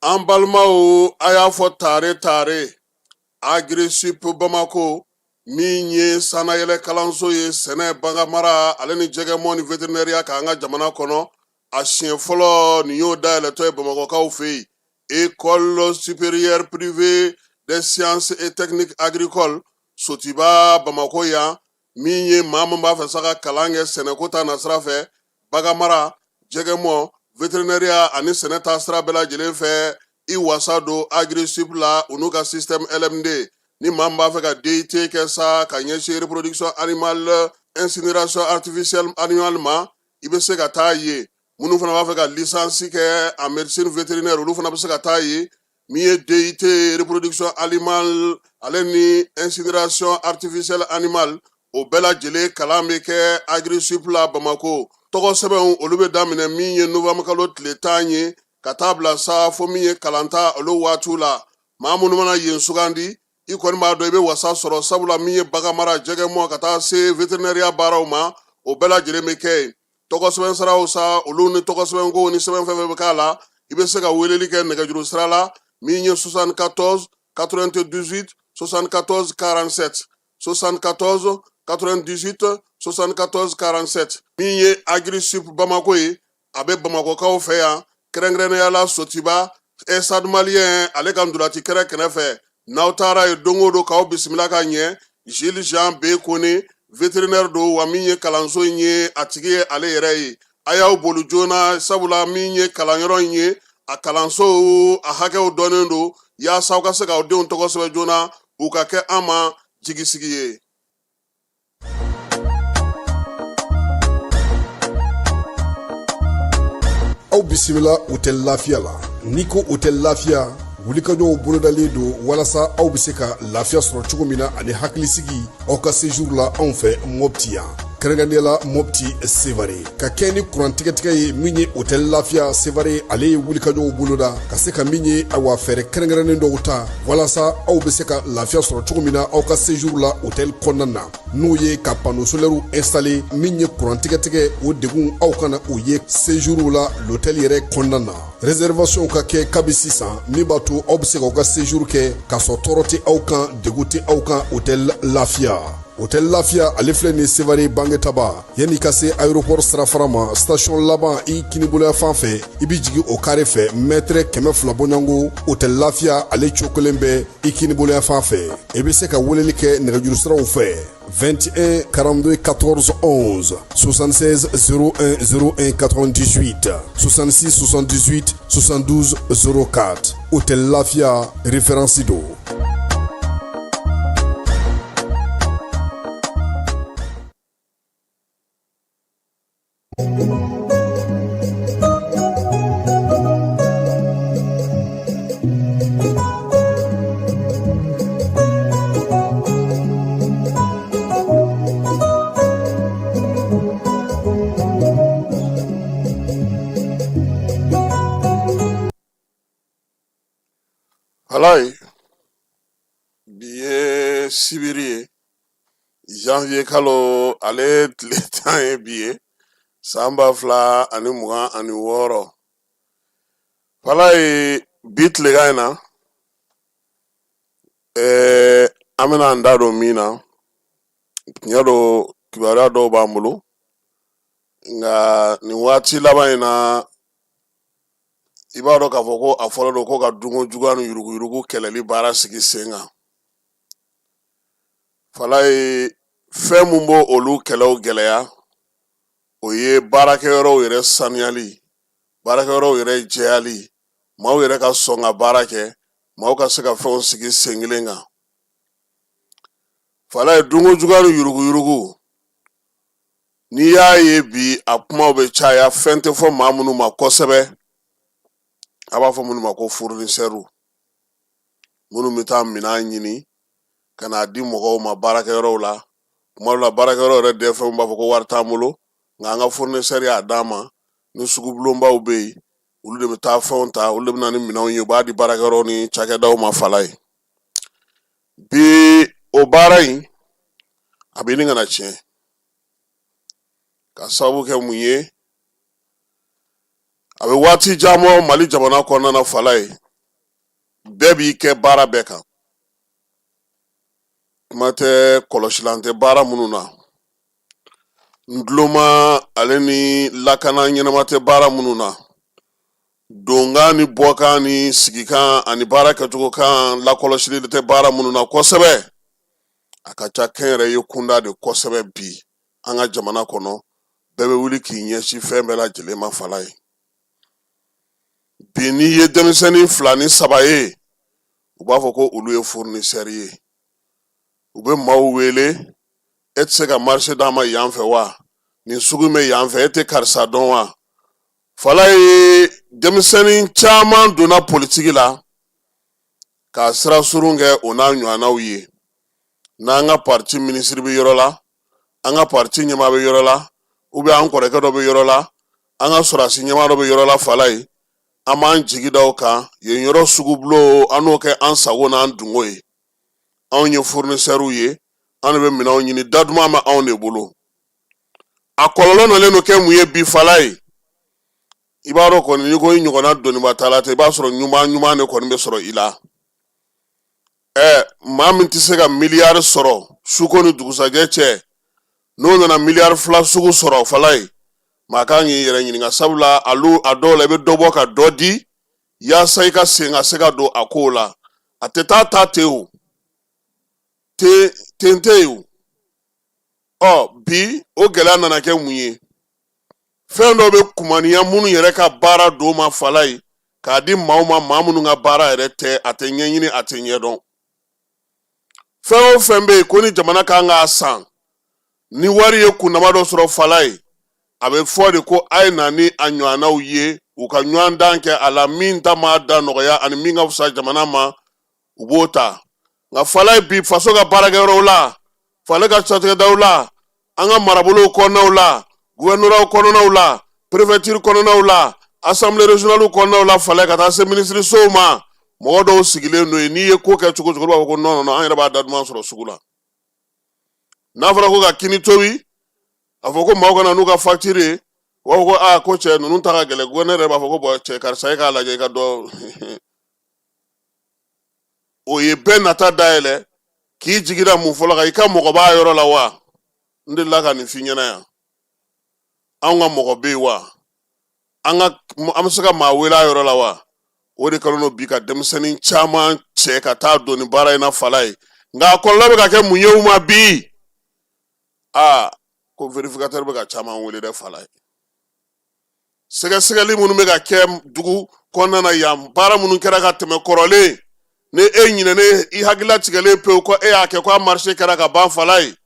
An balimaw, a y'a fɔ tare tare, Agrisip Bamako min ye sannayɛlɛ kalanso ye sɛnɛ, baganmara ale ni jɛgɛmɔ ni veterinɛriya kan an ka jamana kɔnɔ, a siɲɛ fɔlɔ nin y'o dayɛlɛtɔ ye Bamakɔkaw fɛ yen. École supérieure privée des sciences et techniques agricoles Sotiba Bamakɔ yan, min ye maa min b'a fɛ sa ka kalan kɛ sɛnɛko ta nasira fɛ, baganmara, jɛgɛmɔ, veterinɛriya ani sɛnɛ ta sira bɛɛ lajɛlen fɛ, i wasa don Agrisip la u n'u ka système LMD. Ni maa min b'a fɛ ka DUT kɛ sa ka ɲɛsin reproduction animale, incinération artificielle animale ma, i bɛ se ka taa yen. Minnu fana b'a fɛ ka licence kɛ en médecine vétérinaire, olu fana bɛ se ka taa yen. Min ye DUT reproduction animale ale ni incinération artificielle animale, o bɛɛ lajɛlen kalan bɛ kɛ Agrisip la Bamakɔ. Tɔgɔ sɛbɛnw, olu bɛ daminɛ min ye novembre kalo tile 10 ye ka taa bila sa fo min ye kalanta olu waatiw la. Maa minnu mana yen sugandi, i kɔni b'a dɔn i bɛ wasa sɔrɔ, sabula min ye baganmara, jɛgɛmɔ ka taa se veterinɛriya baaraw ma, o bɛɛ lajɛlen bɛ kɛ yen. Tɔgɔ sɛbɛn siraw sa, olu ni tɔgɔ sɛbɛnko ni sɛbɛn fɛn fɛn bɛ k'a la, i bɛ se ka weleli kɛ nɛgɛjuru sira la min ye 74 98 74 47, 74 98 74 47. Min ye Agrisip Bamako ye, a bɛ Bamakɔkaw fɛ yan, kɛrɛnkɛrɛnnenya la Sotiba, Stade Malien ale ka ntolaci kɛrɛ kɛrɛfɛ. N'aw taara yen don o don, k'aw bisimila ka ɲɛ. Gilles Jean B Kone, vétérinaire don, wa min ye kalanso in ye, a tigi ye ale yɛrɛ ye. A y'aw boli joona, sabula min ye kalanyɔrɔ in ye, a kalanso a hakɛw dɔnnen don, yaasa aw ka se k'aw denw tɔgɔ sɛbɛn joona, u ka kɛ an ma jigisigi ye. Aw bisimila Hôtel Lafiya la. N'i ko Hôtel Lafiya, wulikajɔw bolodalen don walasa aw bɛ se ka lafiya sɔrɔ cogo min na ani hakilisigi aw ka séjour la anw fɛ Mopti yan, kɛrɛnkɛrɛnnenya la Mopti Sevare. Ka kɛ ni kuran tigɛtigɛ ye, min ye Hôtel Lafiya Sevare, ale ye wulikajɔw boloda ka se ka min ye, awa, fɛɛrɛ kɛrɛnkɛrɛnnen dɔw ta walasa aw bɛ se ka lafiya sɔrɔ cogo min na aw ka séjour la hôtel kɔnɔna na, n'o ye ka panneau solaire installé. Min ye kuran tigɛtigɛ, o degun aw kana o ye séjour la l'hôtel yɛrɛ kɔnɔna na. Réservation ka kɛ kabi sisan, min b'a to aw bɛ se k'aw ka séjour kɛ k'a sɔrɔ tɔɔrɔ tɛ aw kan, degun tɛ aw kan. Hôtel Lafiya, Hôtel Lafiya, ale filɛ nin Sevare Bangetaba, yanni ka se aéroport sirafara ma, station laban i kiniboloya fan fɛ, i bɛ jigin o carré fɛ, mètre 200 bɔɲɔgɔnko, Hôtel Lafiya ale cogo kelen bɛ i kiniboloya fan fɛ. I bɛ se ka weleli kɛ nɛgɛjuru siraw fɛ: 21 42 14 11, 76 01 01 98, 66 78 72 04. Hôtel Lafia, référence don. Alayi, bi ye sibiri ye, janvier kalo ale tile 10 ye bi ye, san 2026. Falayi, bi tilegan in na, an bɛna an da don min na, tiɲɛ don, kibaruya dɔw b'an bolo, nka nin waati laban in na, i b'a dɔn k'a fɔ ko a fɔlen don ko ka dunko juguya ni yuruguyurugu kɛlɛli baara sigi sen kan. Falayi, fɛn mun b'o olu kɛlɛw gɛlɛya, o ye baarakɛyɔrɔw yɛrɛ saniyali, baarakɛyɔrɔw yɛrɛ jɛyali, maaw yɛrɛ ka sɔn ka baara kɛ, maaw ka se ka fɛnw sigi sen kelen kan. Falayi, dunko juguya ni yuruguyurugu. N'i y'a ye bi a kumaw bɛ caya, fɛn tɛ fɔ maa minnu ma kosɛbɛ, a b'a fɔ minnu ma ko fournisseurs, minnu bɛ taa minɛn ɲini ka n'a di mɔgɔw ma baarakɛyɔrɔw la. Kuma dɔ la, baarakɛyɔrɔ yɛrɛ DFM b'a fɔ ko wari t'an bolo, nka an ka fournisseur y'a d'an ma. Ni sugubulonbaw bɛ yen, olu de bɛ taa fɛnw ta, olu de bɛ na ni minɛnw ye, u b'a di baarakɛyɔrɔw ni cakɛdaw ma. Fala ye bi, o baara in a bɛ ɲini ka na tiɲɛ ka sababu kɛ mun ye? A bɛ waati jan bɔ Mali jamana kɔnɔna na, fala ye, bɛɛ b'i kɛ baara bɛɛ kan. Kuma tɛ, kɔlɔsilan tɛ baara minnu na, nduloma ale ni lakana ɲɛnama tɛ baara minnu na, donkan ni bɔkan ni sigikan ani baara kɛcogo kan lakɔlɔsili tɛ baara minnu na kosɛbɛ. A ka ca kɛnyɛrɛye kunda de kosɛbɛ bi an ka jamana kɔnɔ. Bɛɛ bɛ wuli k'i ɲɛsin fɛn bɛɛ lajɛlen ma. Fala ye bi, n'i ye denmisɛnnin 2 ni 3 ye, u b'a fɔ ko olu ye fournisseur ye. U bɛ maaw wele: e tɛ se ka marché d'an ma yan fɛ wa? Nin sugu bɛ yan fɛ, e tɛ karisa dɔn wa? Fala ye, denmisɛnnin caman donna politiki la ka sira surun kɛ o n'a ɲɔgɔnnaw ye. N'an ka parti minisiri bɛ yɔrɔ la, an ka parti ɲɛmaa bɛ yɔrɔ la, ou bien an kɔrɔkɛ dɔ bɛ yɔrɔ la, an ka sɔrɔdasi ɲɛmaa dɔ bɛ yɔrɔ la, fala ye, an b'an jigi da o kan. Yen yɔrɔ sugubulon, an n'o kɛ an sago n'an dungo ye. Anw ye fournisseurs ye, an de bɛ minɛnw ɲini, da duman bɛ anw de bolo. A kɔlɔlɔ nalen don kɛ mun ye bi, fala ye? I b'a dɔn kɔni, n'i ko i ɲɔgɔnna doniba tala tɛ, i b'a sɔrɔ ɲuman ɲuman de kɔni bɛ sɔrɔ i la. Ɛ, maa min tɛ se ka miliyari sɔrɔ suko ni dugusajɛ cɛ, n'o nana miliyari 2 sugu sɔrɔ, fala ye, maa kan k'i yɛrɛ ɲininka. Sabula alu a dɔw la, i bɛ dɔ bɔ ka dɔ di yaasa i ka sen ka se ka don a kow la. A tɛ taa ta ten, o ten ten tɛ yen o. Ɔ bi, o gɛlɛya nana kɛ mun ye? Fɛn dɔ bɛ kumaniya minnu yɛrɛ ka baara don ma, fala ye, k'a di maaw ma, maa minnu ka baara yɛrɛ tɛ, a tɛ ɲɛɲini, a tɛ ɲɛdɔn. Fɛn o fɛn bɛ yen ko ni jamana kan k'a san ni wari ye kundama dɔ sɔrɔ, fala ye, a bɛ fɔ de ko a ye na ni a ɲɔgɔnnaw ye, u ka ɲɔgɔn dan kɛ a la. Min ta m'a da nɔgɔya ani min ka fisa jamana ma, u b'o ta. Nka fala ye, bi faso ka baarakɛyɔrɔw la, fale ka cakɛdaw la, an ka marabolow kɔnɔnaw la, gouvernoratw kɔnɔnaw la, préfecture kɔnɔnaw la, assemblée régionale kɔnɔnaw la, fala, ka taa se minisirisow ma, mɔgɔ dɔw sigilen don yen. N'i ye ko kɛ cogo cogo, olu b'a fɔ ko non, non, an yɛrɛ b'a da duman sɔrɔ sugu la. N'a fɔra ko ka kini tobi, a fɔ ko maaw ka na n'u ka facture ye, u b'a fɔ ko aa, ko cɛ ninnu ta ka gɛlɛn. Gouverneur yɛrɛ b'a fɔ ko bon, cɛ karisa, e k'a lajɛ i ka dɔ. O ye bɛɛ nata dayɛlɛ k'i jigi da mun fɔlɔ kan? I ka mɔgɔ b'a yɔrɔ la wa? N delila ka nin f'i ɲɛna yan. Anw ka mɔgɔ bɛ yen wa? An bɛ se ka maa wele a yɔrɔ la wa? O de kɛlen don bi ka denmisɛnnin caman cɛ ka taa don nin baara in na, fala ye. Nka a kɔlɔlɔ bɛ ka kɛ mun ye u ma bi? Aa, ko vérificateur bɛ ka caman wele dɛ, fala ye. Sɛgɛsɛgɛli minnu bɛ ka kɛ dugu kɔnɔna na yan, baara minnu kɛra ka tɛmɛ kɔrɔlen, ni e ɲinɛnen, i hakilila tigɛlen pewu ko e y'a kɛ, ko a marché kɛra ka ban, fala ye,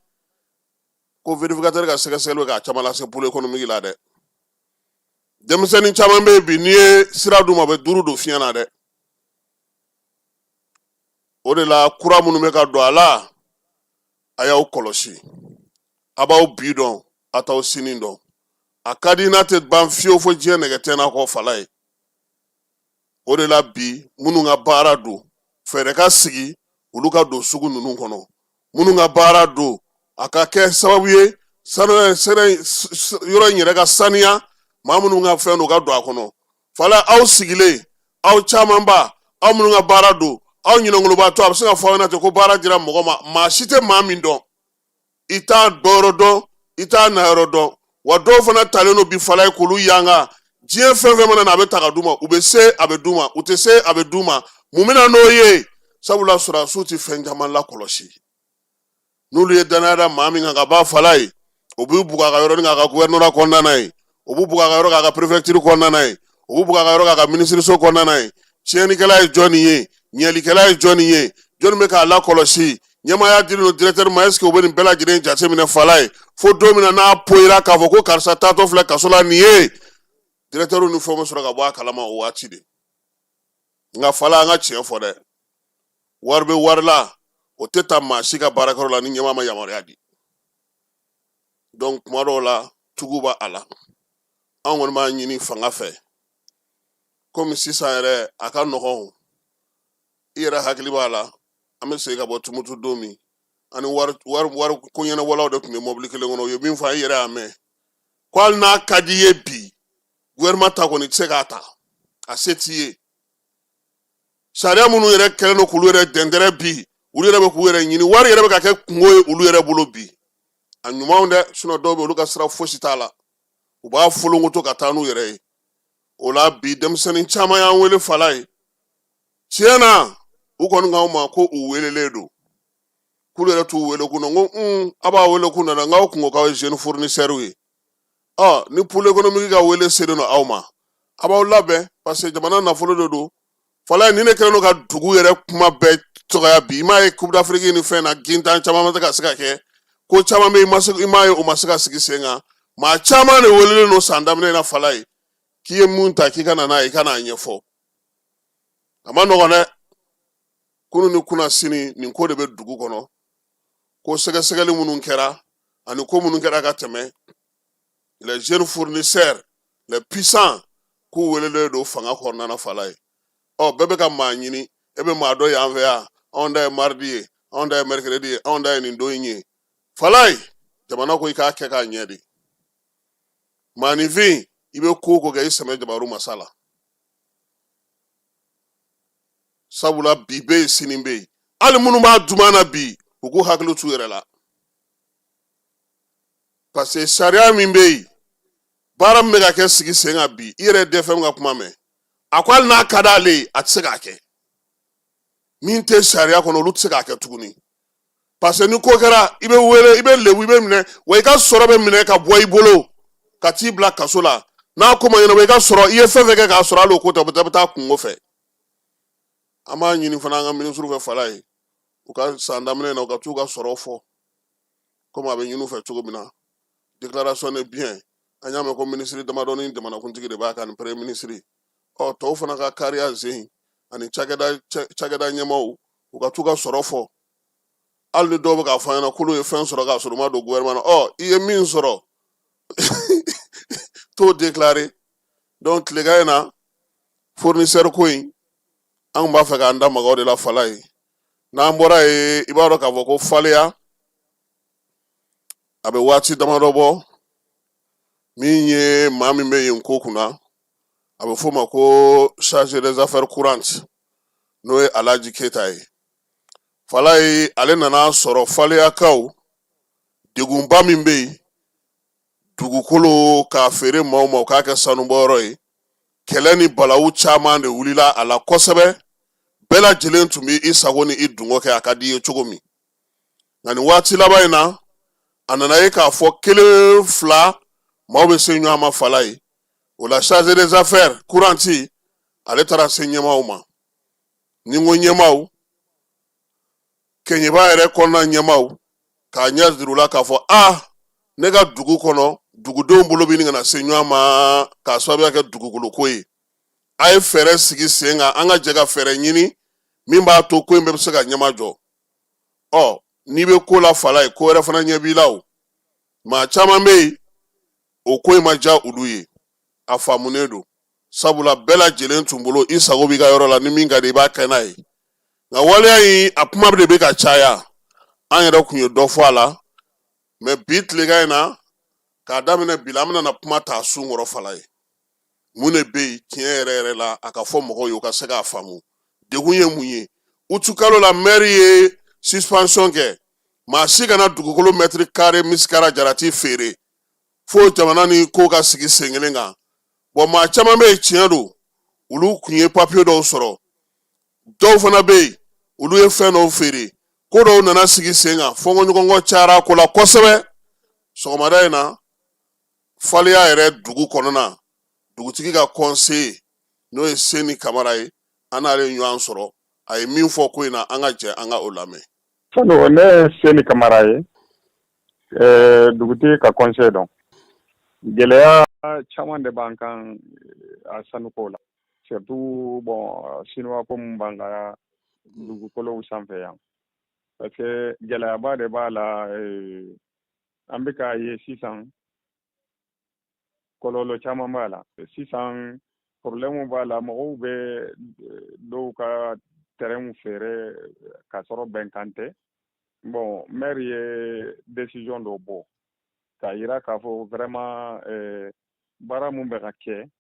ko vérificateur ka sɛgɛsɛgɛli bɛ k'a caman lase pôle économique la dɛ. Denmisɛnnin caman bɛ yen bi, n'i ye sira d'u ma, u bɛ duuru don fiɲɛ na dɛ. O de la, kura minnu bɛ ka don a la, a y'aw kɔlɔsi. A b'aw bi dɔn, a t'aw sini dɔn. A ka di n'a tɛ ban fiyewu fo diɲɛ nɛgɛ tɛ n'a kɔ, fala ye. O de la bi, minnu ka baara don, fɛɛrɛ ka sigi olu ka don sugu ninnu kɔnɔ. Minnu ka baara don, a ka kɛ sababu ye sanu sɛnɛ yɔrɔ in yɛrɛ ka saniya. Maa minnu ka fɛn don, u ka don a kɔnɔ. Fala, aw sigilen, aw camanba, aw minnu ka baara don, aw ɲinɛnkolobatɔ, a bɛ se ka fɔ aw ɲɛna ten ko baara dira mɔgɔ ma, maa si tɛ maa min dɔn. I t'a bɔyɔrɔ dɔn, i t'a nayɔrɔ dɔn. Wa dɔw fana talen don bi, fala ye, k'olu yanga. Diɲɛ fɛn fɛn mana na, a bɛ ta ka d'u ma. U bɛ se, a bɛ d'u ma, u tɛ se, a bɛ d'u ma. Mun bɛ na n'o ye? Sabula sɔrɔdasiw tɛ fɛn caman lakɔlɔsi. N'olu ye danaya da maa min kan ka ban, fala ye, o b'u bugɔ a ka yɔrɔnin kan a ka gouvernorat kɔnɔna na ye, o b'u bugɔ a ka yɔrɔ kan a ka préfecture kɔnɔna na ye, o b'u bugɔ a ka yɔrɔ kan a ka minisiriso kɔnɔna na ye. Tiɲɛnikɛla ye jɔnni ye? Ɲɛlikɛla ye jɔnni ye? Jɔnni bɛ k'a lakɔlɔsi? Ɲɛmaaya dilen don directeur ma, est ce que u bɛ nin bɛɛ lajɛlen jateminɛ, Falaye? Fo don min na n'a poyira k'a fɔ ko karisa taatɔ filɛ kaso la nin ye, directeur ni fɛnw bɛ sɔrɔ ka bɔ a kalama o waati de. Nka Falaye, an ka tiɲɛ fɔ dɛ, wari bɛ wari la, o tɛ ta maa si ka baarakɛyɔrɔ la ni ɲɛmaa ma yamaruya di. Donc kuma dɔw la, tugu b'a a la. Anw kɔni b'a ɲini fanga fɛ, komi sisan yɛrɛ a ka nɔgɔn. I yɛrɛ hakili b'a la, an bɛ segin ka bɔ Tumutu don min, ani wari wari wari ko ɲɛnabɔlaw de tun bɛ mɔbili kelen kɔnɔ. U ye min fɔ, an yɛrɛ y'a mɛn ko hali n'a ka di i ye bi, gouvernement ta kɔni tɛ se k'a ta, a se t'i ye. Sariya minnu yɛrɛ kɛlen don k'olu yɛrɛ dɛndɛrɛ bi, olu yɛrɛ bɛ k'u yɛrɛ ɲini, wari yɛrɛ bɛ ka kɛ kungo ye olu yɛrɛ bolo bi. A ɲumanw dɛ, sinon dɔw bɛ, olu ka sira fosi t'a la, u b'a folonkoto ka taa n'u yɛrɛ ye. O la bi, denmisɛnnin caman y'an wele, Falaye. Tiɲɛ na, u kɔni k'anw ma ko u welelen don, k'olu yɛrɛ t'u wele kun na. N ko un, a b'a wele kun na dɛ, n k'aw kun ko k'aw ye jeune fournisseur ye. Ɔ ni pôle économique ka wele selen don aw ma, a b'aw labɛn, parce que jamana nafolo de don, Falaye. Ni ne kɛlen don ka dugu yɛrɛ kuma bɛɛ tɔgɔya bi, i m'a ye Coupe d'Afrique ni fɛn na, gintan caman ma se ka kɛ, ko caman bɛ yen, i ma se, i m'a ye, o ma se ka sigi sen kan. Maa caman de welelen don san daminɛ na, Falaye, k'i ye mun ta, k'i ka na n'a ye, i ka n'a ɲɛfɔ. A ma nɔgɔn dɛ. Kunu ni kunna sini, nin ko de bɛ dugu kɔnɔ, ko sɛgɛsɛgɛli minnu kɛra ani ko minnu kɛra ka tɛmɛ, les jeunes fournisseurs, les puissants, k'u welelen don fanga kɔnɔna na, Falaye. Ɔ bɛɛ bɛ ka maa ɲini, e bɛ maa dɔn yan fɛ yan, anw ta ye mardi ye, anw ta ye mercredi ye, anw ta ye nin don in ye. Falaye, jamana ko i k'a kɛ k'a ɲɛ de. Maaninfin, i bɛ ko o ko kɛ, i sɛmɛ jabaru masa la, sabula bi bɛ yen, sini bɛ yen. Hali minnu b'a duman na bi, u k'u hakili t'u yɛrɛ la, parce que sariya min bɛ yen, baara min bɛ ka kɛ sigi sen kan bi, i yɛrɛ ye DFM ka kuma mɛn, a ko hali n'a ka d'ale ye, a tɛ se k'a kɛ. Min tɛ sariya kɔnɔ, olu tɛ se k'a kɛ tuguni, parce que ni ko kɛra, i bɛ wele, i bɛ lebu, i bɛ minɛ, wa i ka sɔrɔ bɛ minɛ ka bɔ i bolo ka t'i bila kaso la. N'a ko ma ɲɛnabɔ, i ka sɔrɔ, i ye fɛn fɛn kɛ k'a sɔrɔ, hali o ko tɛ, o bɛ taa kungo fɛ. An b'a ɲini fana an ka minisiriw fɛ, Falaye, u ka san daminɛ na, u ka t'u ka sɔrɔ fɔ, komi a bɛ ɲini u fɛ cogo min na, déclaration de bien. An y'a mɛn ko minisiri damadɔni, jamanakuntigi de b'a kan ni premier ministre. Ɔ tɔw fana ka kariya sen ani cakɛda ɲɛmaaw, u ka t'u ka sɔrɔ fɔ. Hali ni dɔw bɛ k'a fɔ an ɲɛna k'olu ye fɛn sɔrɔ k'a sɔrɔ u ma don gouvernement na, ɔ i ye min sɔrɔ, t'o déclarer. Donc tilegan in na, fournisseur ko in, an kun b'a fɛ k'an da maga o de la, Falaye. N'an bɔra yen, i b'a dɔn k'a fɔ ko faleya a bɛ waati damadɔ bɔ, min ye maa min bɛ yen ko kunna, a bɛ f'o ma ko chargé des affaires courantes, n'o ye Alaji Keyita ye, Falaye. Ale nana sɔrɔ faleyakaw degunba min bɛ yen, dugukolo k'a feere maaw ma, u k'a kɛ sanubɔyɔrɔ ye, kɛlɛ ni balawu caman de wulila a la kosɛbɛ. Bɛɛ lajɛlen tun bɛ i sago ni i dungɔ kɛ, a ka di i ye cogo min. Nka nin waati laban in na, a nana ye k'a fɔ kelen fila, maaw bɛ se ɲɔgɔn ma, Falaye. O la, chargé des affaires courantes, ale taara se ɲɛmaaw ma. Ni n ko ɲɛmaaw, Kɛɲɛba yɛrɛ kɔnɔna ɲɛmaaw, k'a ɲɛ jira u la k'a fɔ a ne ka dugu kɔnɔ, dugudenw bolo bɛ ɲini ka na se ɲɔgɔn ma k'a sababuya kɛ dugukolo ko ye. A ye fɛɛrɛ sigi sen kan, an ka jɛ ka fɛɛrɛ ɲini min b'a to ko in bɛɛ bɛ se ka ɲɛmajɔ. Ɔ n'i bɛ ko la, Falaye, ko wɛrɛ fana ɲɛ b'i la. O maa caman bɛ yen, o ko in ma diya olu ye. A faamunen don, sabula bɛɛ lajɛlen tun bolo, i sago b'i ka yɔrɔ la, ni min ka di i b'a kɛ n'a ye. Nka waleya in, a kuma de bɛ ka caya. An yɛrɛ kun ye dɔ fɔ a la, mais bi tilegan in na, k'a daminɛ bi la, an bɛna na kuma ta sun kɔrɔ, Falaye. Mun de bɛ yen tiɲɛ yɛrɛ yɛrɛ la, a ka fɔ mɔgɔw ye, u ka se k'a faamu degun ye mun ye? Utukalo la, mɛri ye suspension kɛ, maa si kana dugukolo mètre carré misikara jarati feere fo jamana ni ko ka sigi sen kelen kan. Bon, maa caman bɛ yen, tiɲɛ don, olu kun ye papiye dɔw sɔrɔ. Dɔw fana bɛ yen, olu ye fɛn dɔw feere. Ko dɔw nana sigi sen kan, fɔnkɔɲɔgɔnkɔ cayara ko la kosɛbɛ. Sɔgɔmada in na, faleya yɛrɛ dugu kɔnɔna, dugutigi ka conseiller, n'o ye Seni Kamara ye, an n'ale ye ɲɔgɔn sɔrɔ. A ye min fɔ ko in na, an ka jɛ an ka o lamɛn. Sanu, ne ye Seni Kamara ye, dugutigi ka conseiller dɔn. Gɛlɛya caman de b'an kan a sanuko la, surtout bon, sinuwa ko mun b'an ka dugukolow sanfɛ yan, parce que gɛlɛyaba de b'a la. An bɛ k'a ye sisan, kɔlɔlɔ caman b'a la sisan, problème b'a la. Mɔgɔw bɛ dɔw ka terrain feere k'a sɔrɔ bɛnkan tɛ. Bon, maire ye décision dɔ bɔ k'a yira k'a fɔ vraiment baara mun bɛ ka kɛ,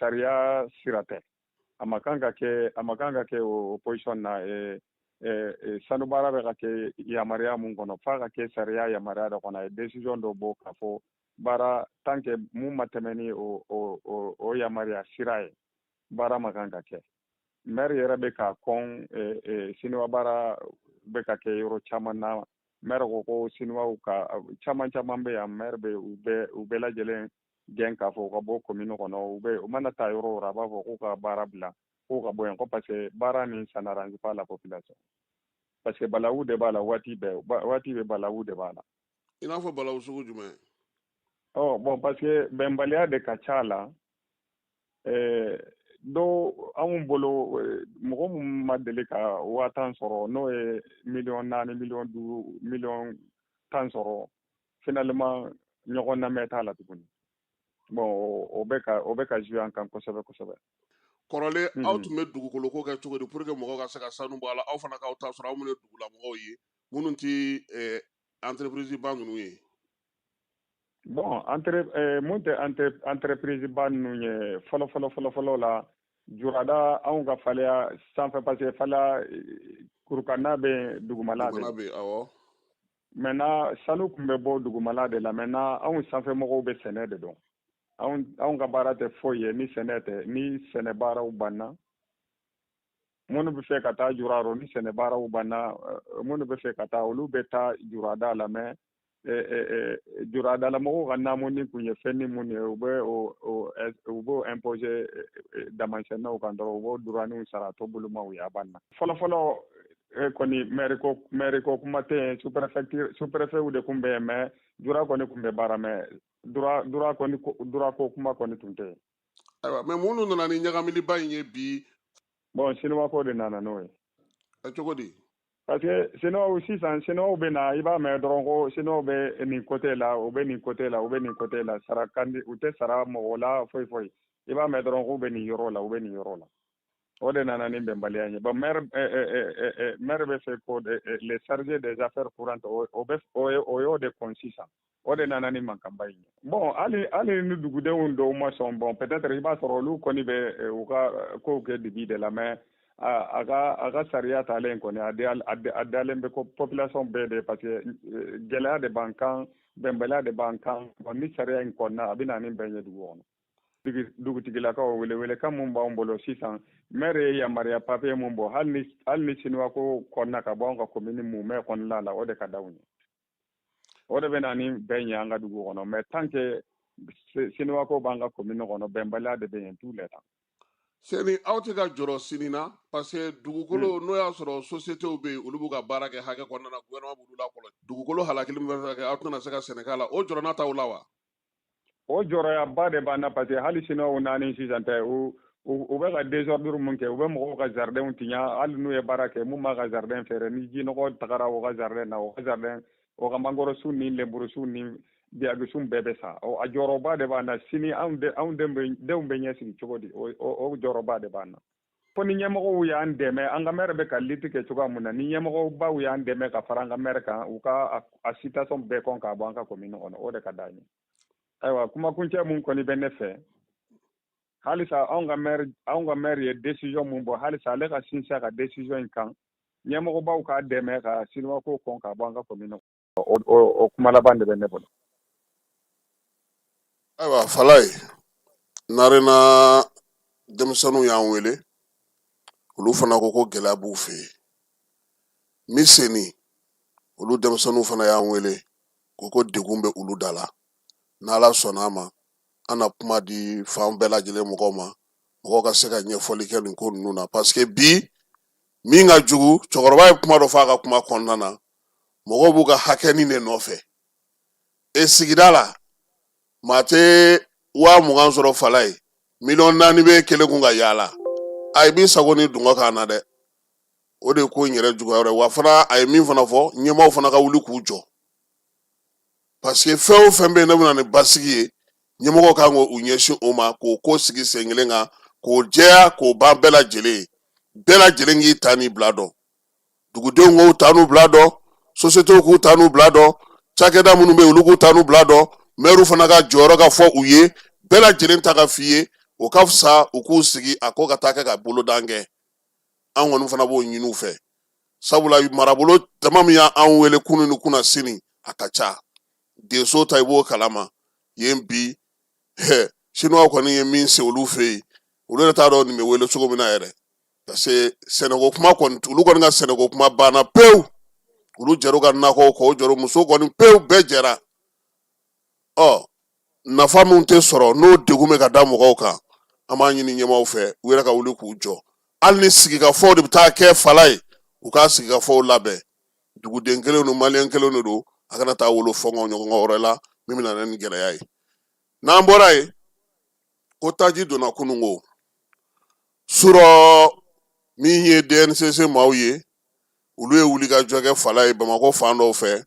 sariya sira tɛ, a ma kan ka kɛ, a ma kan ka kɛ o position na. Sanu baara bɛ ka kɛ yamaruya mun kɔnɔ, f'a ka kɛ sariya yamaruya dɔ kɔnɔ. A ye décision dɔ bɔ k'a fɔ baara tant que mun ma tɛmɛ ni o yamaruya sira ye, baara ma kan ka kɛ. Maire yɛrɛ bɛ k'a kɔn sinuwa baara bɛ ka kɛ yɔrɔ caman na. Maire ko ko sinuwaw ka caman caman bɛ yan, maire bɛ u bɛɛ lajɛlen gɛn k'a fɔ u ka bɔ commune kɔnɔ. U bɛ u mana taa yɔrɔ o yɔrɔ, a b'a fɔ k'u ka baara bila, k'u ka bɔ yen, ko parce que baara nin, ça n'arrange pas la population, parce que balawu de b'a la waati bɛɛ, waati bɛɛ balawu de b'a la. I n'a fɔ balawu sugu jumɛn? Ɔ bon, parce que bɛnbaliya de ka ca la. Dɔw anw bolo, mɔgɔ min ma deli ka 10 000 sɔrɔ, n'o ye miliyɔn 4, miliyɔn 5, miliyɔn 10 sɔrɔ, finalement ɲɔgɔn lamɛn t'a la tuguni. Bon, o bɛ ka jouer an kan kosɛbɛ kosɛbɛ. Kɔrɔlen, aw tun bɛ dugukolo ko kɛ cogo di pour que mɔgɔw ka se ka sanu bɔ a la, aw fana k'aw ta sɔrɔ, aw minnu ye dugulamɔgɔw ye, minnu ti entreprise ba ninnu ye? Bon, mun tɛ entreprise ba ninnu ye, fɔlɔ fɔlɔ fɔlɔ fɔlɔ la, jurada anw ka faleya sanfɛ, parce que faleya kurukanna bɛ, dugumala bɛ. Bɛ, awɔ. Maintenant sanu tun bɛ bɔ dugumala de la. Maintenant anw sanfɛ mɔgɔw bɛ sɛnɛ de dɔn. Anw ka baara tɛ foyi ye ni sɛnɛ tɛ. Ni sɛnɛ baaraw banna, minnu bɛ fɛ ka taa jura rɔ, ni sɛnɛ baaraw banna, minnu bɛ fɛ ka taa, olu bɛ taa jurada la. Mais juradala mɔgɔw ka namuni kun ye fɛn ni mun ye, u b'o imposer damasɛnɛw kan dɔrɔn, u b'o duraniw sara to bolomaw ye, a banna. Fɔlɔ fɔlɔ kɔni, maire ko kuma tɛ yen, sous-préfecture, sous-préfet de kun bɛ yen. Mais jura kɔni kun bɛ baara, mais droit kɔni, droit ko kuma kɔni tun tɛ yen. Ayiwa, mais minnu nana ni ɲagamiliba in ye bi? Bon, sinuwa ko de nana n'o ye. Cogo di? Parce que sinuwaw sisan, sinuwaw bɛ na, i b'a mɛn dɔrɔn ko sinuwaw bɛ nin côté la, u bɛ nin côté la, u bɛ nin côté la, sara kan di, u tɛ sara mɔgɔ la foyi foyi. I b'a mɛn dɔrɔn k'u bɛ nin yɔrɔ la, u bɛ nin yɔrɔ la. O de nana ni bɛnbaliya ye. Bon, maire bɛ fɛ ko les chargés des affaires courantes, o bɛ o y'o de kɔn sisan. O de nana ni mankanba in ye. Bon, hali ni dugudenw dɔw ma sɔn, bon, peut-être i b'a sɔrɔ olu kɔni bɛ u ka kow kɛ dibi de la. Mais a ka sariya talen kɔni, a dalen bɛ ko population bɛɛ de, parce que gɛlɛya de b'an kan, bɛnbaliya de b'an kan. Bon, ni sariya in kɔnna, a bɛ na ni bɛn ye dugu kɔnɔ. Dugutigilakaw, welewelekan mun b'anw bolo sisan, maire ye yamaruya papier mun bɔ, hali ni sinuwa ko kɔnna ka bɔ anw ka commune mumɛ kɔnɔna la, o de ka d'anw ye, o de bɛ na ni bɛn ye an ka dugu kɔnɔ. Mais tant que sinuwa ko b'an ka commune kɔnɔ, bɛnbaliya de bɛ yen tout le temps. Seni, aw tɛ ka jɔrɔ sini na, parce que dugukolo, n'o y'a sɔrɔ sociétéw bɛ yen, olu b'u ka baara kɛ hakɛ kɔnɔna na, gouvernement b'olu lakɔlɔsi, dugukolo halakili min bɛ fɛ ka kɛ, aw tɛna se ka sɛnɛ k'a la, o jɔrɔna t'aw la wa? O jɔrɔyaba de b'an na, parce que hali sinuwaw naani sisan tɛ, u bɛ ka désordre mun kɛ, u bɛ mɔgɔw ka jardinw tiɲɛ. Hali n'u ye baara kɛ, mun b'a ka jardin feere, ni jinɔgɔ tagara o ka jardin na, o ka jardin, o ka mangorosun ni lenburusun ni biyagisun bɛɛ bɛ sa. A jɔyɔrɔba de b'an na. Sini anw denw bɛ ɲɛsigi cogo di? O jɔyɔrɔba de b'an na, fo ni ɲɛmɔgɔw y'an dɛmɛ. An ka maire bɛ ka lutte kɛ cogoya mun na, ni ɲɛmɔgɔbaw y'an dɛmɛ ka fara an ka maire kan, u ka a situation bɛɛ kɔn k'a bɔ an ka commune kɔnɔ, o de ka d'an ye. Ayiwa, kumakuncɛ mun kɔni bɛ ne fɛ halisa, anw ka maire ye décision mun bɔ, halisa ale ka sinsin a ka décision in kan, ɲɛmɔgɔbaw k'a dɛmɛ ka sinuwako kɔn k'a bɔ an ka commune. O kuma laban de bɛ ne bolo. Ayiwa Falaye, Narena denmisɛnninw y'an wele, olu fana ko ko gɛlɛya b'u fɛ yen. Miseni, olu denmisɛnninw fana y'an wele ko degun bɛ olu da la. N'Ala sɔnna a ma, an na kuma di fan bɛɛ lajɛlen mɔgɔw ma, mɔgɔw ka se ka ɲɛfɔli kɛ nin ko ninnu na, parce que bi Min ka jugu, cɛkɔrɔba ye kuma dɔ fɔ a ka kuma kɔnɔna na, mɔgɔw b'u ka hakɛnin de nɔfɛ. E sigida la, maa tɛ 20,000 sɔrɔ fala ye, 4 miliyɔn bɛ kelen kun ka yaala. A i b'i sago ni dungɔ k'an na dɛ. O de ye ko in yɛrɛ juguya yɔrɔ ye. Wa fana a ye min fana fɔ, ɲɛmaaw fana ka wuli k'u jɔ, parce que fɛn o fɛn bɛ yen n'o bɛ na ni basigi ye, ɲɛmɔgɔw kan k'u ɲɛsin o ma, k'o ko sigi sen kelen kan, k'o jɛya, k'o ban bɛɛ lajɛlen ye. Bɛɛ lajɛlen k'i ta n'i bila dɔn, dugudenw k'u ta n'u bila dɔn, sosiyete k'u ta n'u bila dɔn, cakɛda minnu bɛ yen, olu k'u ta n'u bila dɔn, mɛriw fana ka jɔyɔrɔ ka fɔ u ye, bɛɛ lajɛlen ta ka f'i ye. O ka fisa u k'u sigi a ko ka taa kɛ ka bolodan kɛ. An kɔni fana b'o ɲini u fɛ, sabula marabolo dama min y'an wele kunun ni kunna sini, a ka ca. Denso ta, i b'o kalama yen bi. Sinuwa kɔni ye min se olu fɛ yen, olu yɛrɛ t'a dɔn nin bɛ wele cogo min na yɛrɛ, parce que sɛnɛko kuma kɔni, olu kɔni ka sɛnɛko kuma banna pewu. Olu jɛr'u ka nakɔw kɔ, o jɔr'u muso kɔni pewu, bɛɛ jɛra. Ɔ nafa min tɛ sɔrɔ, n'o degun bɛ ka da mɔgɔw kan, an b'a ɲini ɲɛmaaw fɛ, u yɛrɛ ka wuli k'u jɔ. Hali ni sigikafɔw de bɛ taa kɛ fala ye, u ka sigikafɔw labɛn. Duguden kelen don, maliyɛn kelen de don, a kana taa wolo fɔnkɔ ɲɔgɔn wɛrɛ la min bɛ na ni gɛlɛya ye. N'an bɔra yen, ko taji donna kununko surɔ. Min ye DNCC maaw ye, olu ye wulikajɔ kɛ fala ye Bamakɔ fan dɔw fɛ,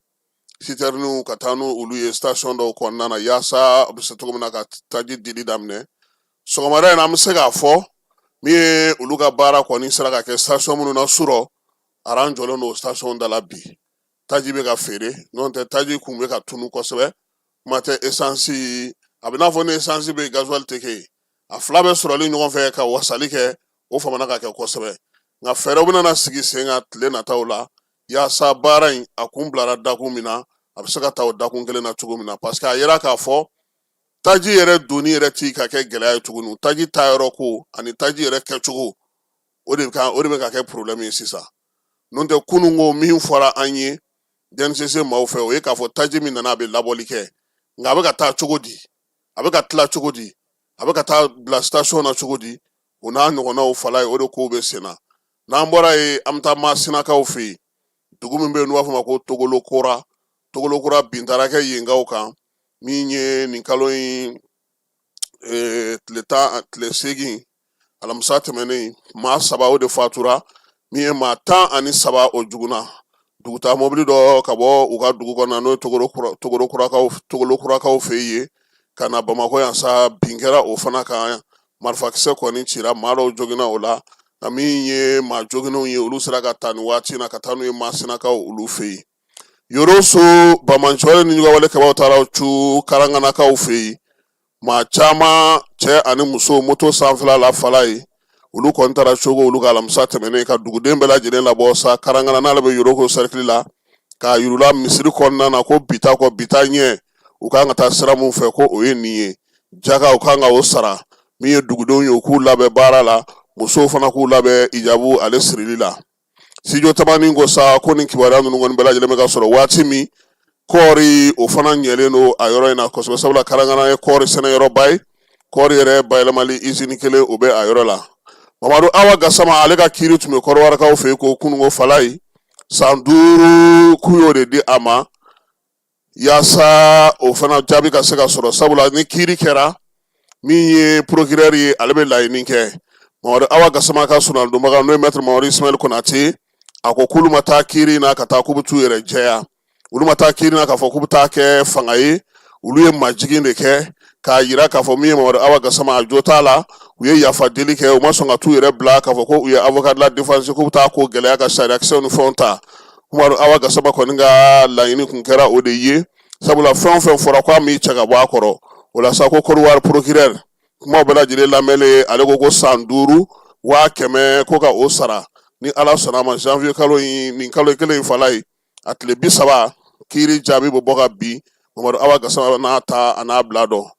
sitɛriniw ka taa n'olu ye station dɔw kɔnɔna na, yaasa a bɛ se cogo min na ka taji dili daminɛ sɔgɔmada in na. An bɛ se k'a fɔ min ye, olu ka baara kɔni sera ka kɛ station minnu na surɔ, aran jɔlen don station da la bi, taji bɛ ka feere. N'o tɛ, taji kun bɛ ka tunu kosɛbɛ, kuma tɛ esansi. A bɛ n'a fɔ ni esansi bɛ yen, gazuwali tɛ kɛ yen. A fila bɛ sɔrɔli ɲɔgɔn fɛ ka wasali kɛ, o famana ka kɛ kosɛbɛ. Nka fɛɛrɛw bɛna sigi sen kan tile nataw la, yaasa baara in a kun bilara dakun min na, a bɛ se ka taa o dakun kelen na cogo min na, parce que a yira k'a fɔ taji yɛrɛ donni yɛrɛ ti ka kɛ gɛlɛya ye tuguni. Taji taayɔrɔ ko ani taji yɛrɛ kɛcogo, o de bɛ ka kɛ problème ye sisan. N'o tɛ, kunun ko min fɔra an ye DNCC maaw fɛ, o ye k'a fɔ taji min nana, a bɛ labɔli kɛ, nka a bɛ ka taa cogo di, a bɛ ka tila cogo di, a bɛ ka taa bila station na cogo di, o n'a ɲɔgɔnnaw fala ye, o de kow bɛ sen na. N'an bɔra yen, an bɛ taa Masinakaw fɛ yen, dugu min bɛ yen n'u b'a fɔ ma ko Togolokura. Togolokura, bin taara kɛ yenkaw kan min ye nin kalo in tile 10 tile 8, alamisa tɛmɛnen. Maa saba, o de fatura. Min ye maa 13, o jogina. Dugutaa mɔbili dɔ ka bɔ u ka dugu kɔnɔ, n'o ye Togolokurakaw fɛ yen ka na Bamakɔ yan sa, bin kɛra o fana kan. Marifakisɛ kɔni cira, maa dɔw joginna o la. Nka min ye maa joginnenw ye, olu sera ka ta nin waati in na ka taa n'u ye Masinakaw olu fɛ yen. Yoroso, banbaanciwale ni juguwale kɛbaaw taara cu Karanganakaw fɛ yen. Maa caman, cɛ ani muso, moto sanfɛla la fala ye, olu kɔni taara cogo olu ka alamisa tɛmɛnen ka duguden bɛɛ lajɛlen labɔ sa Karangana, n'ale bɛ Yoroko sɛrikili la, k'a yir'u la misiri kɔnɔna na ko bi ta kɔ, bi ta ɲɛ, u kan ka taa sira mun fɛ, ko o ye nin ye. Jaka, u kan ka o sara. Min ye dugudenw ye, u k'u labɛn baara la, musow fana k'u labɛn ijabu ale sirili la. Studio Tamani ko sa ko nin kibaruya ninnu kɔni bɛɛ lajɛlen bɛ ka sɔrɔ waati min, kɔɔri o fana ɲɛlen don a yɔrɔ in na kosɛbɛ, sabula Karangana ye kɔɔri sɛnɛyɔrɔba ye. Kɔɔri yɛrɛ bayɛlɛmali izini kelen, o bɛ a yɔrɔ la. Mamadu Awa Gasama, ale ka kiiri tun bɛ Kɔrɔwarikaw fɛ yen ko kununko fala ye, san 5 k'u y'o de di a ma, yaasa o fana jaabi ka se ka sɔrɔ, sabula ni kiiri kɛra, min ye procureur ye, ale bɛ laɲini kɛ. Mamadu Awa Gasama ka sonadonbaga, n'o ye maître Mamadu Ismaël Konate, a ko k'olu ma taa kiiri in na ka taa k'u bɛ t'u yɛrɛ jɛya. Olu ma taa kiiri na k'a fɔ k'u bɛ taa kɛ fanga ye. Olu ye majigin de kɛ k'a yira k'a fɔ min ye Mamadu Awa Gasama, a jo t'a la. U ye yafa deli kɛ, u ma sɔn ka t'u yɛrɛ bila k'a fɔ ko u ye avocat de la défense, k'u bɛ taa ko gɛlɛya ka sariyakisɛw ni fɛnw ta. Mamadu Awa Gasama kɔni ka laɲini kun kɛra o de ye, sabula fɛn o fɛn fɔra ko a m'i cɛ ka bɔ a kɔrɔ. O la sa, ko Kɔdiwari procureur, kumaw bɛɛ lajɛlen lamɛnlen, ale ko ko san 5, 100,000, ko ka o sara. Ni Ala sɔnna a ma, janvier kalo in, nin kalo kelen in fala ye, a tile 30, kiiri jaabi bɛ bɔ ka bin. Mamadu Awa Gasama n'a ta a n'a bila dɔn.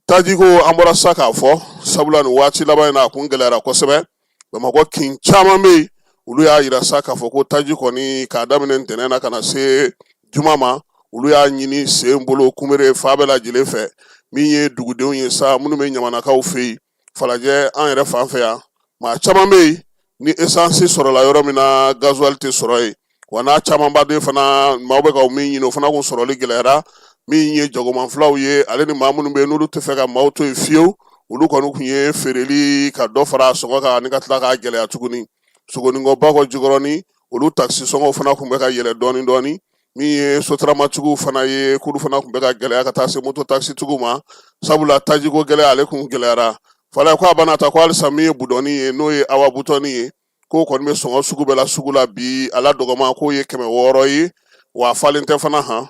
Tajiko, an bɔra sa k'a fɔ, sabula nin waati laban in na, a kun gɛlɛyara kosɛbɛ. Bamakɔ kin caman bɛ yen, olu y'a yira sa k'a fɔ ko taji kɔni, k'a daminɛ ntɛnɛn na ka na se juma ma, olu y'a ɲini sen bolo kunbere fa bɛɛ lajɛlen fɛ. Min ye dugudenw ye sa, minnu bɛ Ɲamanakaw fɛ yen, Falajɛ, an yɛrɛ fan fɛ yan, maa caman bɛ yen. Ni esansi sɔrɔla yɔrɔ min na, gazuwali tɛ sɔrɔ yen. Wa n'a camanba de fana, maaw bɛ ka min ɲini, o fana kun sɔrɔli gɛlɛyara. Min ye jagomanfilaw ye, ale ni maa minnu bɛ yen n'olu tɛ fɛ ka maaw to yen fiyewu, olu kɔni kun ye feereli ka dɔ fara a sɔngɔ kan ani ka tila k'a gɛlɛya tuguni. Sogoninkɔ, Bakɔ, Jikɔrɔni, olu takisi sɔngɔw fana kun bɛ ka yɛlɛ dɔɔni dɔɔni. Min ye sotaramatigiw fana ye, k'olu fana kun bɛ ka gɛlɛya ka taa se moto takisitigiw ma, sabula tajiko gɛlɛya ale kun gɛlɛyara. Fala ko a bana ta ko halisa min ye budɔni ye, n'o ye awa butɔni ye, k'o kɔni bɛ sɔngɔ sugu bɛɛ la sugu la bi. A la dɔgɔman k'o ye 600 ye, wa a falen tɛ fana han,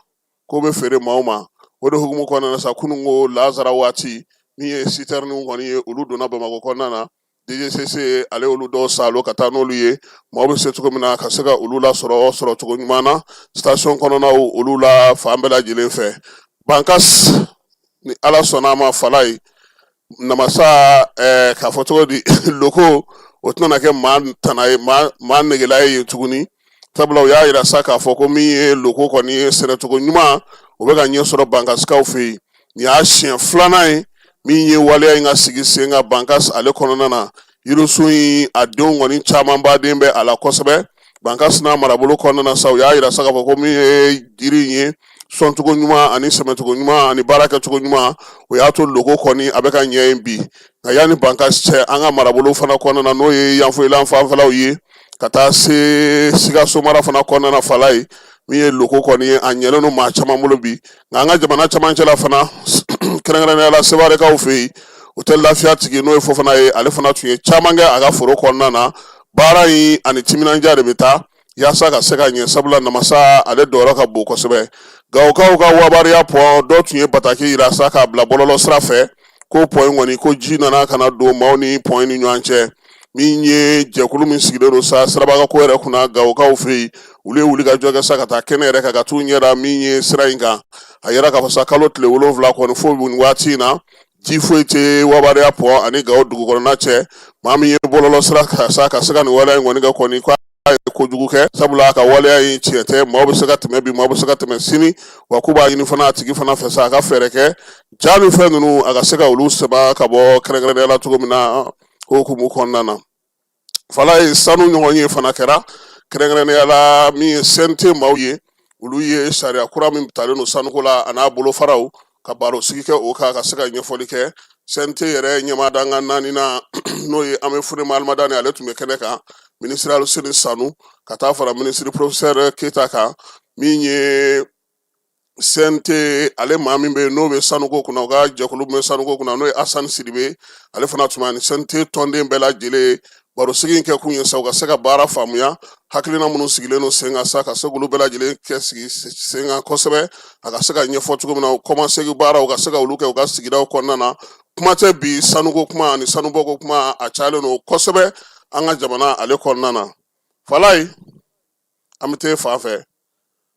k'o bɛ feere maaw ma. O de hukumu kɔnɔna na sa, kunun ko lazara waati, min ye sitɛriniw kɔni ye, olu donna Bamakɔ kɔnɔna na. DGCC ale olu dɔw salo ka taa n'olu ye, maaw bɛ se cogo min na ka se ka olu lasɔrɔ sɔrɔ cogo ɲuman na station kɔnɔnaw olu la fan bɛɛ lajɛlen fɛ. Bankas, ni Ala sɔnna a ma, Falaye, namasa k'a fɔ cogo di, loko o tɛna kɛ maa tana ye, maa negela ye yen tuguni, sabula u y'a yira sa k'a fɔ ko min ye loko kɔni ye, sɛnɛcogo ɲuman o bɛ ka ɲɛ sɔrɔ Bankasikaw fɛ yen. Nin y'a siɲɛ filanan ye min ye waleya in ka sigi sen kan Bankas ale kɔnɔna na. Yirisun in a denw kɔni camanba den bɛ a la kosɛbɛ Bankas n'a marabolo kɔnɔna na sa. U y'a yira sa k'a fɔ ko min ye jiri in ye, sɔncogo ɲuman ani sɛmɛcogo ɲuman ani baara kɛcogo ɲuman, o y'a to loko kɔni a bɛ ka ɲɛ yen bi. Nka yanni Bankas cɛ, an ka marabolo fana kɔnɔna na, n'o ye Yanfoyila fanfɛlaw ye ka taa se Sikaso mara fana kɔnɔna na, Falaye, min ye loko kɔni ye, a ɲɛlen don maa caman bolo bi. Nka an ka jamana camancɛ la fana, kɛrɛnkɛrɛnnenya la Sewarekaw fɛ yen, o tɛ lafiya tigi, n'o ye Fofana ye, ale fana tun ye caman kɛ a ka foro kɔnɔna na. Baara in ani timinandiya de bɛ taa yaasa ka se ka ɲɛ, sabula namasa ale dɔyɔrɔ ka bon kosɛbɛ. Gawokaw ka Wabariya pɔn dɔ tun ye bataki yira sa k'a bila bɔlɔlɔ sira fɛ ko pɔn in kɔni, ko ji nana ka na don maaw ni pɔn in ni ɲɔgɔn cɛ. Min ye jɛkulu min sigilen don sa sirabaka ko yɛrɛ kunna Gawokaw fɛ yen, olu ye wulikajɔ kɛ sa ka taa kɛnɛ yɛrɛ kan ka t'u ɲɛ da min ye sira in kan. A yira k'a fɔ sa kalo tile 7 kɔni fo nin waati in na, ji foyi tɛ Wabariya pɔn ani Gawo dugu kɔnɔna cɛ. Maa min ye bɔlɔlɔ sira kan sa ka se ka nin waleya in kɔni kɛ kɔni, ko a ye kojugu kɛ, sabula a ka waleya in tiɲɛ tɛ. Maaw bɛ se ka tɛmɛ bi, maaw bɛ se ka tɛmɛ sini. Wa k'u b'a ɲini fana a tigi fana fɛ sa, a ka fɛɛrɛ kɛ ja ni fɛn ninnu a ka se ka olu sɛbɛn ka bɔ kɛrɛnkɛrɛnnenya la cogo min na o hukumu kɔnɔna na. Falaye, sanu ɲɔgɔn ye fana kɛra, kɛrɛnkɛrɛnnenya la min ye CNT maaw ye, olu ye sariya kura min talen don sanuko la a n'a bolofaraw ka baro sigi kɛ o kan ka se ka ɲɛfɔli kɛ. CNT yɛrɛ ɲɛmaa dankan naaninan, n'o ye Ame Furema Alimadani, ale tun bɛ kɛnɛ kan, minisiri Aluseni Sanu ka taa fara minisiri professeur Keyita kan. Min ye CNT ale maa min bɛ yen n'o bɛ sanuko kunna, u ka jɛkulu bɛ sanuko kunna, n'o ye Asani Sidibe, ale fana tun bɛ ni CNT tɔnden bɛɛ lajɛlen. Barosigi in kɛ kun ye sa u ka se ka baara faamuya, hakilina minnu sigilen don sen kan sa, ka se k'olu bɛɛ lajɛlen kɛ sigi sen kan kosɛbɛ, a ka se ka ɲɛfɔ cogo min na kɔmasegin baaraw ka se ka olu kɛ u ka sigidaw kɔnɔna na. Kuma tɛ bi sanuko kuma ani sanubɔko kuma, a cayalen don kosɛbɛ an ka jamana ale kɔnɔna na. Falaye, an bɛ taa fan fɛ,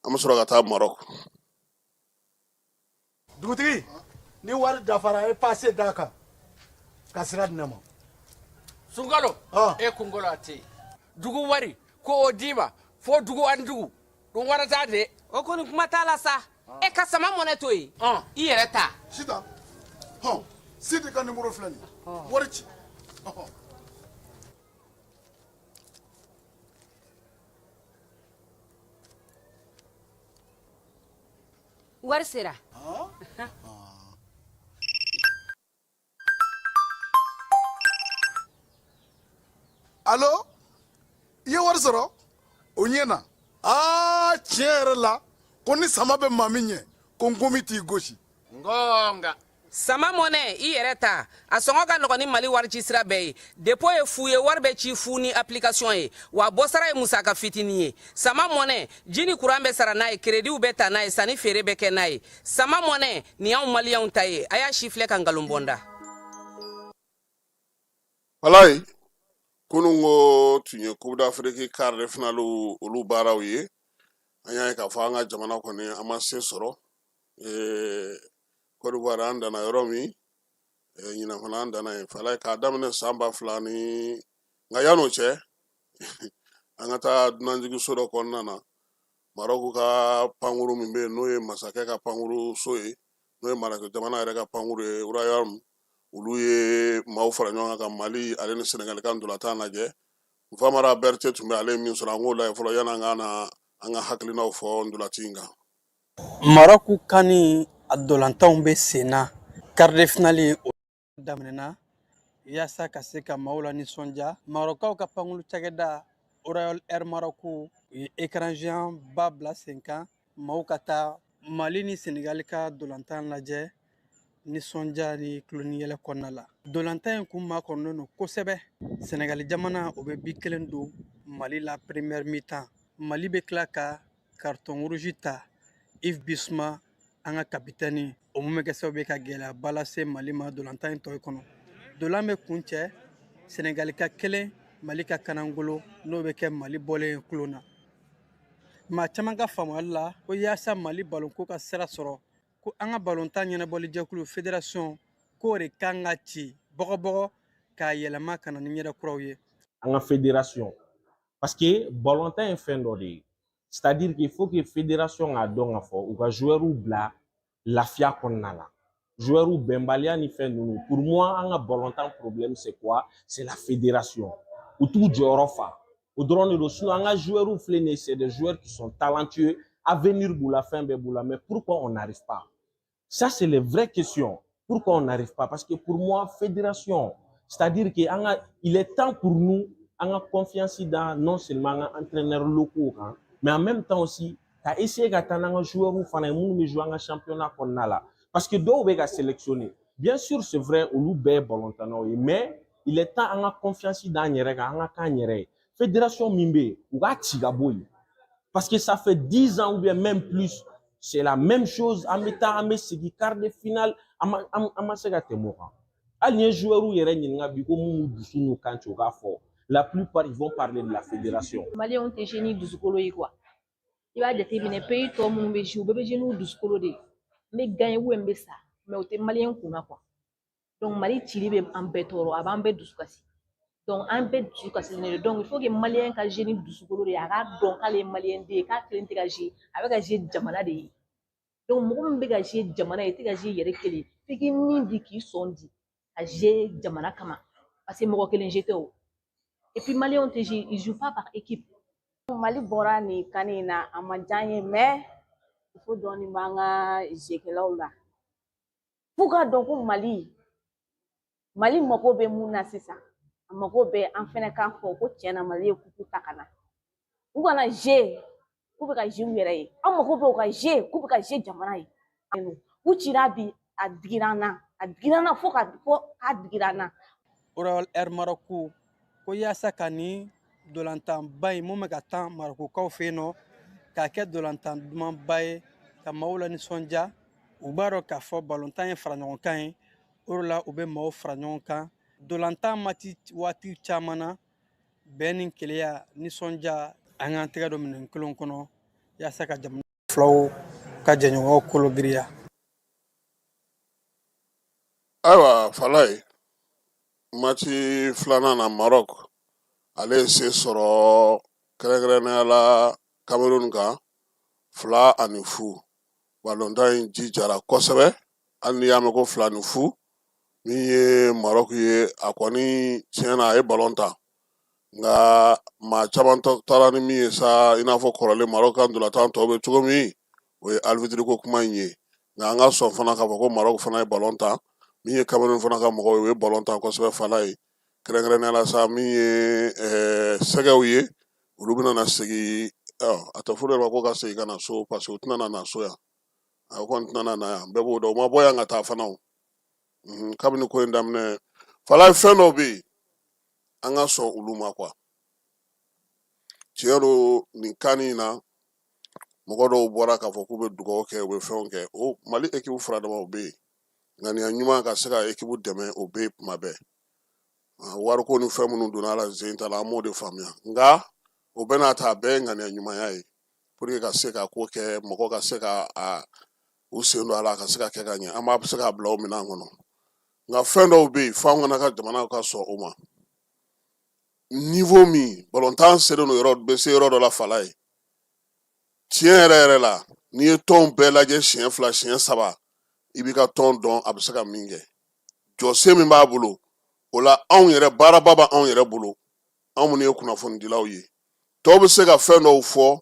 an bɛ sɔrɔ ka taa Marɔku. Dugutigi, ni wari dafara, e pase d'a kan ka sira di ne ma. Sunkalo, e kunkolo a tɛ yen. Dugu wari ko o d'i ma fo dugu ani dugu dun warata de. O kɔni kuma t'a la sa. E ka sama mɔnɛ to yen, i yɛrɛ ta. Sitan, hɔn, Sidi ka nimoro filɛ nin ye, wari ci. Wari sera. Alo, i ye wari sɔrɔ? O ɲɛna. Aa, tiɲɛ yɛrɛ la, ko ni sama bɛ maa min ɲɛ, ko nkomi t'i gosi. Ngonga. Sama mɔnɛ, i yɛrɛ ta, a sɔngɔ ka nɔgɔn ni Mali warici sira bɛɛ ye. Depo ye fu ye, wari bɛ ci fu ni application ye, wa bɔsara ye musaka fitinin ye. Sama mɔnɛ, ji ni kuran bɛ sara n'a ye, kerediw bɛ ta n'a ye, sanni feere bɛ kɛ n'a ye. Sama mɔnɛ, nin y'anw maliyɛnw ta ye. A y'a sifilɛ ka nkalon bɔ n da. Walayi, kunun ko tun ye Coupe d'Afrique quart de finale olu baaraw ye. An y'a ye k'a fɔ an ka jamana kɔni, an ma se sɔrɔ. Côte d'Ivoire, an danna yɔrɔ min, ɲinan fana an danna yen. Falaye, k'a daminɛ san 2000 ni, nka yan'o cɛ, an ka taa dunanjiginso dɔ kɔnɔna na, Marɔku ka pankuru min bɛ yen, n'o ye masakɛ ka pankuru so ye, n'o ye Marɔku jamana yɛrɛ ka pankuru ye, Royaume, olu ye maaw fara ɲɔgɔn kan ka Mali ale ni Senegali ka ntolatan lajɛ. Famara Berete tun bɛ ale min sɔrɔ, an k'o lajɛ fɔlɔ yanni an ka na an ka hakilinaw fɔ ntolaci in kan. Marɔku CAN a dolantanw bɛ sen na. Quart de finale o daminɛna yaasa ka se ka maaw la nisɔndiya. Marɔkaw ka pankulu cakɛda Royal Air Maroc, u ye écran géant ba bila sen kan, maaw ka taa Mali ni Senegali ka dolantan lajɛ nisɔndiya ni tulon ni yɛlɛ kɔnɔna la. Dolantan in kun makɔnɔnen don kosɛbɛ. Senegali jamana, o bɛ bi kelen don Mali la première mi-temps. Mali bɛ tila ka carton rouge ta, Yves Bissouma, an ka kapitɛni, o mun bɛ kɛ sababu ye ka gɛlɛyaba lase Mali ma dolantan in tɔ kɔnɔ. Dolan bɛ kun cɛ Senegali ka kelen, Mali ka kanangolo, n'o bɛ kɛ Mali bɔlen kulon na. Maa caman ka faamuyali la, ko yaasa Mali balonko ka sira sɔrɔ, ko an ka balontan ɲɛnabɔli jɛkulu fédération, k'o de kan ka ci bɔgɔbɔgɔ k'a yɛlɛma ka na ni ɲɛda kuraw ye. An ka fédération, parce que balontan ye fɛn dɔ de ye, c'est-à-dire qu'il faut que fédération k'a dɔn k'a fɔ u ka joueurs bila lafiya kɔnɔna la, joueurs bɛnbaliya ni fɛn ninnu. Pour moi, an ka balontan problème, c'est quoi? C'est la fédération. U t'u jɔyɔrɔ fa, o dɔrɔn de don. Sinon an ka joueurs filɛ nin ye, c'est des joueurs qui sont talentueux, avenir b'u la, fɛn bɛɛ b'u la, mais pourquoi on n'arrive pas? Ça, c'est les vraies questions. Pourquoi on n'arrive pas? Parce que pour moi, fédération, c'est-à-dire que an ka, il est temps pour nous an ka confiance dans non seulement an ka entraîneurs locaux kan, mais en même temps aussi ka essayer ka taa n'an ka joueurs fana ye minnu bɛ jouer an ka championnat kɔnɔna la, parce que dɔw bɛ ka sélectionner. Bien sûr, c'est vrai, olu bɛɛ ye balontannaw ye, mais il est temps an ka confiance d'an yɛrɛ kan, an ka k'an yɛrɛ ye. Fédération min bɛ yen, u k'a ci ka bɔ yen, parce que ça fait 10 ans ou bien même plus, c'est la même chose. An bɛ taa, an bɛ segin quart de finale, an ma se ka tɛmɛ o kan. Hali ni ye joueurs yɛrɛ ɲininka bi ko mun b'u dusu n'u kan ci, u k'a fɔ, la plupart, ils vont parler de la fédération. Maliyɛnw tɛ jouer ni dusukolo ye quoi. I b'a jateminɛ, pays tɔ minnu bɛ jouer, u bɛɛ bɛ jouer n'u dusukolo de ye. N bɛ gagner ou n bɛ sa, mais o tɛ maliyɛn kunna quoi. Donc Mali cili bɛ an bɛɛ tɔɔrɔ, a b'an bɛɛ dusu kasi. Donc an bɛɛ dusu kasilen don. Donc il faut que maliyɛn ka jouer ni dusukolo de ye, a k'a dɔn k'ale ye maliyɛn den ye, k'a kelen tɛ ka jouer, a bɛ ka jouer jamana de ye. Donc mɔgɔ min bɛ ka jouer jamana ye, i tɛ ka jouer yɛrɛ kelen, f'i k'i ni di, k'i sɔn di ka jouer jamana kama, parce que mɔgɔ kelen jeu tɛ o. Et puis maliyɛnw tɛ jouer, ils jouent pas par équipe. Mali bɔra nin CAN in na, a ma diya n ye, mais il faut dɔɔni b'an ka jekɛlaw la f'u k'a dɔn ko Mali mago bɛ mun na sisan. A mago bɛ an fɛnɛ k'a fɔ ko tiɲɛna, Mali ye coupe ta ka na. U kana jouer k'u bɛ ka jouer u yɛrɛ ye, an mago bɛ u ka jouer k'u bɛ ka jouer jamana ye. U cira bi, a digira an na, a digira an na fo ka fɔ k'a digira an na. Royal Air Maroc ko yaasa ka nin dolantanba in mun bɛ ka tan Marokukaw fɛ yen nɔ, k'a kɛ dolantan dumanba ye ka maaw la nisɔndiya. U b'a dɔn k'a fɔ balontan ye fara ɲɔgɔn kan ye, o de la u bɛ maaw fara ɲɔgɔn kan dolantan mati waati caman na, bɛn ni keleya, nisɔndiya, an k'an tɛgɛ don minɛn kelen kɔnɔ yaasa ka jamana filaw ka jɛɲɔgɔnya kolo giriya. Ayiwa Falaye, match filanan na, Maroc ale ye se sɔrɔ kɛrɛnkɛrɛnnenya la Cameroun kan 2-0. Balontan in jijara kosɛbɛ. Hali n'i y'a mɛn ko 2-0, min ye Maroc ye, a kɔni tiɲɛ na a ye balon ta, nka maa caman taara ni min ye sa, i n'a fɔ kɔrɔlen Maroc ka ntolantan tɔw bɛ cogo min, o ye arbitre ko kuma in ye. Nka an ka sɔn fana k'a fɔ ko Maroc fana ye balon ta. Min ye Cameroun fana ka mɔgɔw ye, u ye balon ta kosɛbɛ Falaye, kɛrɛnkɛrɛnnenya la sa, min ye sɛgɛw ye, olu bɛna na segin. A tɛ fɔ de ma ko ka segin ka na so, parce que u tɛna na so yan. A kɔni tɛna na yan, bɛɛ b'o dɔn. U ma bɔ yan ka taa fana o. Kabini ko in daminɛ Falaye, fɛn dɔw bɛ yen, an ka sɔn olu ma quoi. Tiɲɛ don, nin CAN in na, mɔgɔ dɔw bɔra k'a fɔ k'u bɛ dugawu kɛ, u bɛ fɛnw kɛ. O Mali équipe fura dama, o bɛ yen. Ŋaniya ɲuman ka se ka équipe dɛmɛ, o bɛ yen kuma bɛɛ. Wariko ni fɛn minnu donna a la sen ta la, an m'o de faamuya, nka o bɛɛ n'a ta, a bɛɛ ye ŋaniya ɲumanya ye pour que ka se ka ko kɛ, mɔgɔ ka se ka a u sen don a la, ka se ka kɛ ka ɲɛ. An b'a se k'a bila o minɛn kɔnɔ, nka fɛn dɔw bɛ yen, f'an kana ka jamana ka sɔn o ma. Niveau min balontan selen don, yɔrɔ bɛ se yɔrɔ dɔ la Falaye, tiɲɛ yɛrɛ yɛrɛ la, n'i ye tɔn bɛɛ lajɛ siɲɛ fila, siɲɛ saba, i b'i ka tɔn dɔn a bɛ se ka min kɛ, jɔsen min b'a bolo. O la anw yɛrɛ, baaraba b'anw yɛrɛ bolo. Anw minnu ye kunnafonidilaw ye, tɔw bɛ se ka fɛn dɔw fɔ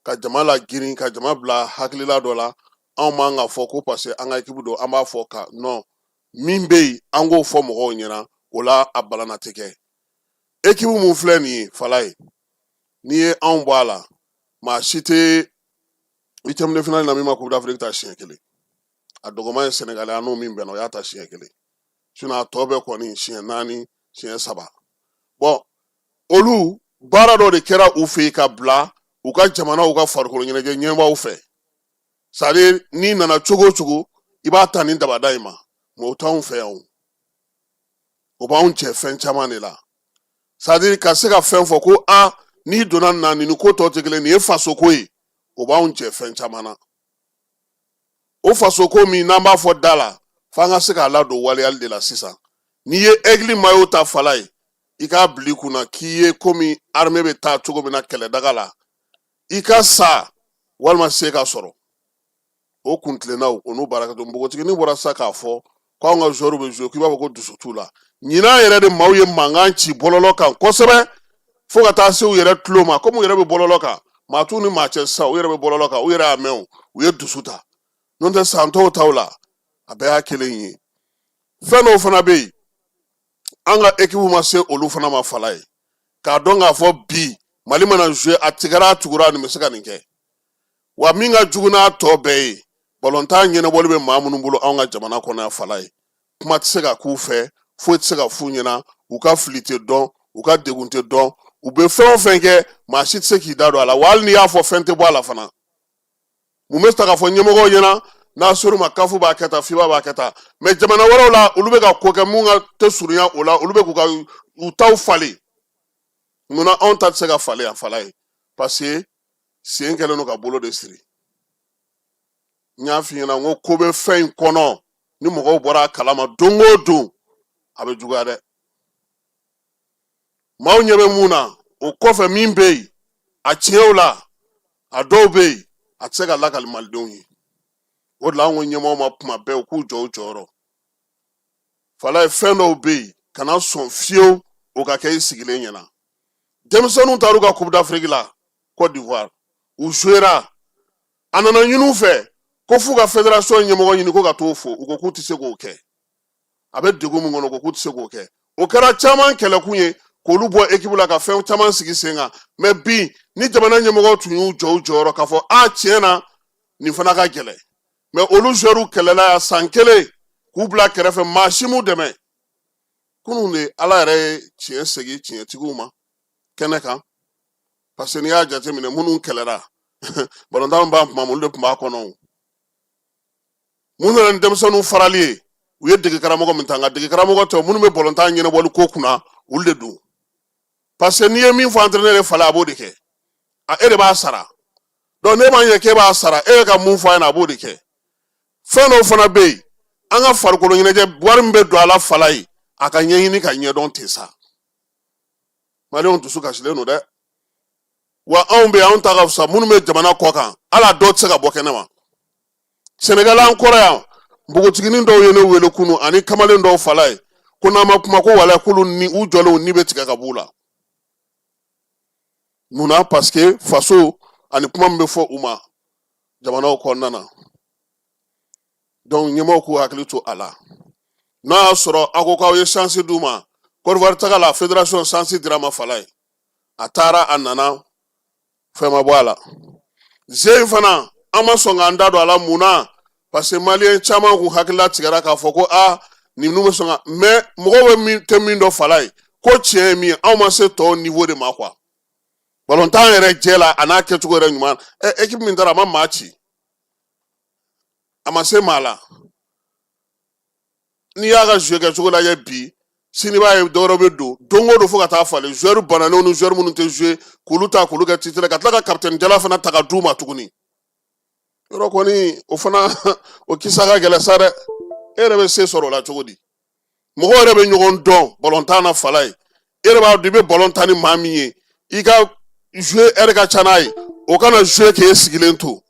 ka jama lagirin, ka jama bila hakilila dɔ la. Anw man ka fɔ ko parce que an ka ekipu don, an b'a fɔ ka non, min bɛ yen, an k'o fɔ mɔgɔw ɲɛna. O la a balana tɛ kɛ. Ekipu mun filɛ nin ye, Falaye, n'i ye anw bɔ a la, maa si tɛ huitième de finale na min ma Coupe d'Afrique ta siɲɛ kelen. A dɔgɔman ye Sénégal ye, an n'o min bɛnna, o y'a ta siɲɛ kelen. Sinon a tɔ bɛɛ kɔni, siɲɛ naani, siɲɛ saba. Bon, olu baara dɔ de kɛra u fɛ yen ka bila u ka jamanaw ka farikolo ɲɛnajɛ ɲɛmaaw fɛ. C'est à dire, n'i nana cogo o cogo, i b'a ta nin dabada in ma. Mais o t'anw fɛ yan. O b'anw cɛ fɛn caman de la. C'est à dire, ka se ka fɛn fɔ ko a n'i donna nin na, nin ni ko tɔ tɛ kelen, nin ye fasoko ye, o b'anw cɛ fɛn caman na. O fasoko min n'an b'a fɔ da la, f'an ka se k'a ladon waleyali de la. Sisan n'i ye Aigle maillot ta, Falaye, i k'a bila i kunna k'i ye komi armée bɛ taa cogo min na kɛlɛdaga la, i ka sa walima se ka sɔrɔ. O kuntilennaw, o n'u baarakɛtɔ npogotiginin bɔra sisan k'a fɔ ko anw ka joueurs bɛ jouer k'i b'a fɔ ko dusu t'u la. Ɲinan yɛrɛ de, maaw ye mankan ci bɔlɔlɔ kan kosɛbɛ fo ka taa se u yɛrɛ tulo ma. Komi u yɛrɛ bɛ bɔlɔlɔ kan, maa t'u ni maa cɛ sisan, u yɛrɛ bɛ bɔlɔlɔ kan, u yɛrɛ y'a mɛn, o u ye dusu ta. N'o tɛ, san tɔw taw la, a bɛɛ y'a kelen ye. Fɛn dɔw fana bɛ yen, an ka ekipu ma se olu fana ma, Falaye, k'a dɔn k'a fɔ bi Mali mana jouer, a tigɛra, a tugura, nin bɛ se ka nin kɛ. Wa min ka jugu n'a tɔ bɛɛ ye, balontan ɲɛnabɔli bɛ maa minnu bolo anw ka jamana kɔnɔ yan, Falaye, kuma tɛ se ka k'u fɛ, foyi tɛ se ka f'u ɲɛna. U ka fili tɛ dɔn, u ka degun tɛ dɔn. U bɛ fɛn o fɛn kɛ, maa si tɛ se k'i da don a la. Wa hali n'i y'a fɔ, fɛn tɛ bɔ a la fana. Mun bɛ ta k'a fɔ ɲɛmɔgɔw ɲɛna n'a ser'u ma? CAF b'a kɛ tan, FIFA b'a kɛ tan. Mais jamana wɛrɛw la, olu bɛ ka ko kɛ mun ka tɛ surunya o la, olu bɛ k'u ka u taw falen. Munna anw ta tɛ se ka falen yan, Falaye? Parce que sen kɛlen don ka bolo de siri. N y'a f'i ɲɛna n ko ko bɛ fɛn in kɔnɔ, ni mɔgɔw bɔra a kalama don o don, a bɛ juguya dɛ. Maaw ɲɛ bɛ mun na, o kɔfɛ min bɛ yen, a tiɲɛw la, a dɔw bɛ yen, a tɛ se ka lakali malidenw ye. O de la an ko ɲɛmɔgɔw ma kuma bɛɛ, u k'u jɔ u jɔyɔrɔ. Falaye, fɛn dɔw bɛ yen, kana sɔn fiyewu o ka kɛ i sigilen ɲɛna. Denmisɛnninw taar'u ka Coupe d'Afrique la Côte d'Ivoire, u jouera, a nana ɲini u fɛ ko f'u ka fédération ɲɛmɔgɔ ɲini ko ka t'o fo. U ko k'u tɛ se k'o kɛ. A bɛ degun min kɔnɔ, ko k'u tɛ se k'o kɛ. O kɛra caman kɛlɛkun ye k'olu bɔ équipe la, ka fɛn caman sigi sen kan. Mais bi, ni jamana ɲɛmɔgɔw tun y'u jɔ u jɔyɔrɔ k'a fɔ a tiɲɛ na, nin fana ka gɛlɛn. Mais olu joueurs kɛlɛla yan san kelen k'u bila kɛrɛfɛ, maa si m'u dɛmɛ. Kunun de, Ala yɛrɛ ye tiɲɛ segin tiɲɛtigiw ma kɛnɛ kan. Parce que n'i y'a jateminɛ, minnu kɛlɛra balontan ban tuma min, olu de tun b'a kɔnɔ. Mun nana ni denmisɛnninw farali ye? U ye dege karamɔgɔ min ta, nka dege karamɔgɔ tɛ, minnu bɛ balontan ɲɛnabɔli ko kunna, olu de don. Parce que n'i ye min fɔ entraîneur ye, Falaye, a b'o de kɛ. A e de b'a sara. Donc ne b'a ɲɛ k'e b'a sara, e bɛ ka mun fɔ a ɲɛna, a b'o de kɛ. Fɛn dɔw fana bɛ yen, an ka farikolo ɲɛnajɛ, wari min bɛ don a la, Falaye, a ka ɲɛɲini ka ɲɛdɔn ten sa. Maliyɛnw dusu kasilen don dɛ. Wa anw bɛ yen, anw ta ka fisa minnu bɛ jamana kɔ kan, hali a dɔw tɛ se ka bɔ kɛnɛ ma. Sɛnɛgali an kɔrɔ yan, npogotiginin dɔw ye ne wele kunu ani kamalen dɔw, Falaye, ko n'an ma kuma ko wala k'olu ni u jɔlenw ni bɛ tigɛ ka b'u la. Mun na? Parce que faso ani kuma min bɛ fɔ u ma jamanaw kɔnɔna na. Donc ɲɛmɔgɔw k'u hakili to a la. N'a y'a sɔrɔ aw ko k'aw ye chance d'u ma Côte d'Ivoire taga la, fédération chance dira ma, Falaye, a taara, a nana, fɛn ma bɔ a la. Ze in fana, an ma sɔn k'an da don a la. Mun na? Parce que maliyɛn caman kun hakilila tigɛra k'a fɔ ko a ninnu bɛ sɔn ka. Mais mɔgɔw bɛ min tɛ min dɔn, Falaye, ko tiɲɛ ye min ye, anw ma se tɔw niveau de ma quoi. Balontan yɛrɛ jɛ la, a n'a kɛcogo yɛrɛ ɲuman. Ɛ, équipe min taara, a ma maa ci, a ma se maa la. N'i y'a ka jouer kɛcogo lajɛ bi, sini b'a ye dɔwɛrɛ bɛ don. Don o don fo ka taa falen, joueur bananenw ni joueur minnu tɛ jouer, k'olu ta k'olu kɛ titulaire, ka tila ka capitaine jala fana ta ka d'u ma tuguni. Yɔrɔ kɔni, o fana o kisa ka gɛlɛn sa dɛ. E yɛrɛ bɛ se sɔrɔ o la cogo di? Mɔgɔw yɛrɛ bɛ ɲɔgɔn dɔn balontan na, Falaye. E yɛrɛ b'a dɔn i bɛ balon tan ni maa min ye, i ka jouer heure ka ca n'a ye, o kana jouer k'e sigilen to.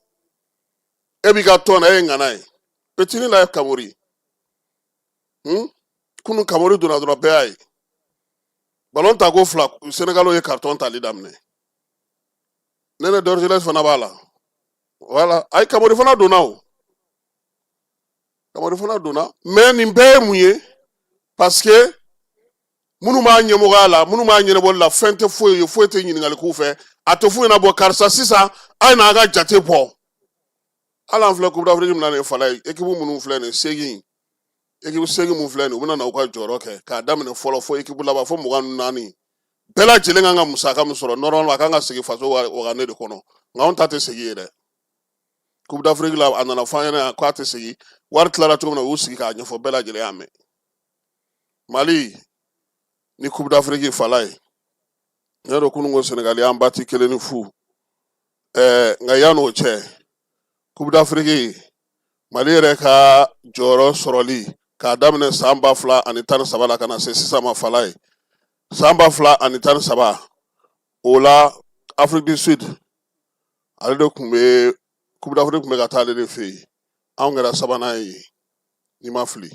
E b'i ka tɔn na, e ye ŋana ye. Petini la ye Kamori, Kunu Kamori donna dɔrɔn, bɛɛ y'a ye. Balon tako fila, Sénégal ye carton tali daminɛ. Nene Dorgelès fana b'a la. Voilà, ayi, Kamori fana donna o. Kamori fana donna. Mais nin bɛɛ ye mun ye? Parce que minnu b'a ɲɛmɔgɔya la, minnu b'a ɲɛnabɔli la, fɛn tɛ foyi ye, foyi tɛ ɲininkali k'u fɛ. A tɛ foyi ɲɛnabɔ. Karisa, sisan a ye n'a ka jate bɔ. Hali an filɛ Coupe d'Afrique min na nin ye, fala ye, équipe minnu filɛ nin ye, seegin, équipe seegin mun filɛ nin ye, u bɛna na u ka jɔyɔrɔ kɛ k'a daminɛ fɔlɔ fo équipe laban fo 24 bɛɛ lajɛlen kan ka musaka min sɔrɔ, normalement a kan ka segin faso wagane de kɔnɔ, nka anw ta tɛ segin yen dɛ. Coupe d'Afrique la, a nana fɔ an ɲɛna k'a tɛ segin. Wari tilara cogo min na, u y'u sigi k'a ɲɛfɔ, bɛɛ lajɛlen y'a mɛn. Mali ni Coupe d'Afrique, fala ye, ne yɛrɛ kunun ko Sénégal y'an bati 1-0. Nka yan'o cɛ, Coupe d'Afrique, Mali yɛrɛ ka jɔyɔrɔ sɔrɔli k'a daminɛ san 2013 la ka na se sisan ma, fala ye, san 2013, o la Afrique du Sud, ale de tun bɛ Coupe d'Afrique tun bɛ ka taa ale de fɛ yen. Anw kɛra sabanan ye, n'i ma fili.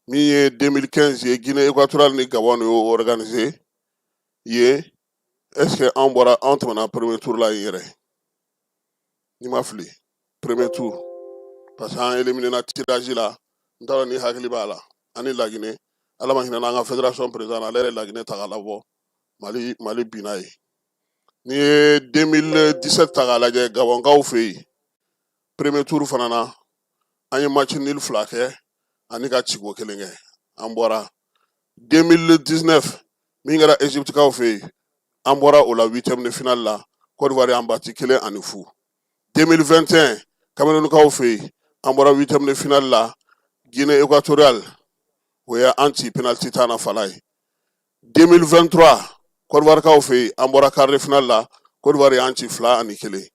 Min ye 2015 ye, Guinée équatoriale ni Gabon de y'o organiser yen. Est ce que anw bɔra, anw tɛmɛna premier tour la yen yɛrɛ, n'i ma fili, premier tour, parce que an éliminé na tirage la. N t'a dɔn ni hakili b'a la, ani Laginɛ. Ala ma hinɛ n'an ka fédération président na, ale yɛrɛ Laginɛ ta k'a labɔ, Mali binna yen. N'i ye 2017 ta k'a lajɛ, Gabɔnkaw fɛ yen, premier tour fana na, an ye match nul fila kɛ ani ka ciko kelen kɛ, an bɔra. 2019 min kɛra Égyptekaw fɛ yen, an bɔra o la huitième de finale la, Côte d'Ivoire y'an bati 1-0. 2021, Camerounkaw fɛ yen, an bɔra huitième de finale la, Guinée équatoriale o ye an ci penalty tan na, fala ye. 2023, Côte d'Ivoire kaw fɛ yen, an bɔra quart de finale la, Côte d'Ivoire y'an ci 2-1.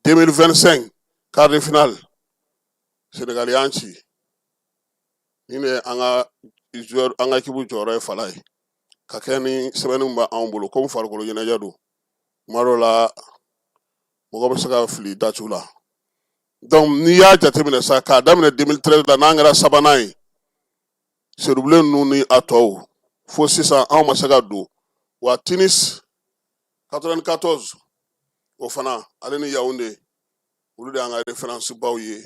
2025, quart de finale, Sénégal y'an ci. Nin de ye an ka joueur, an ka équipe jɔyɔrɔ ye, fala ye, ka kɛ ni sɛbɛnni min b'anw bolo. Komi farikolo ɲɛnajɛ don, tuma dɔw la mɔgɔ bɛ se ka fili datu la. Donc n'i y'a jateminɛ sa, k'a daminɛ 2013 la, n'an kɛra sabanan ye, Sedubilen ninnu ni a tɔw, fo sisan anw ma se ka don wa. Tunis 94, o fana, ale ni Yaoundé, olu de y'an ka référence baw ye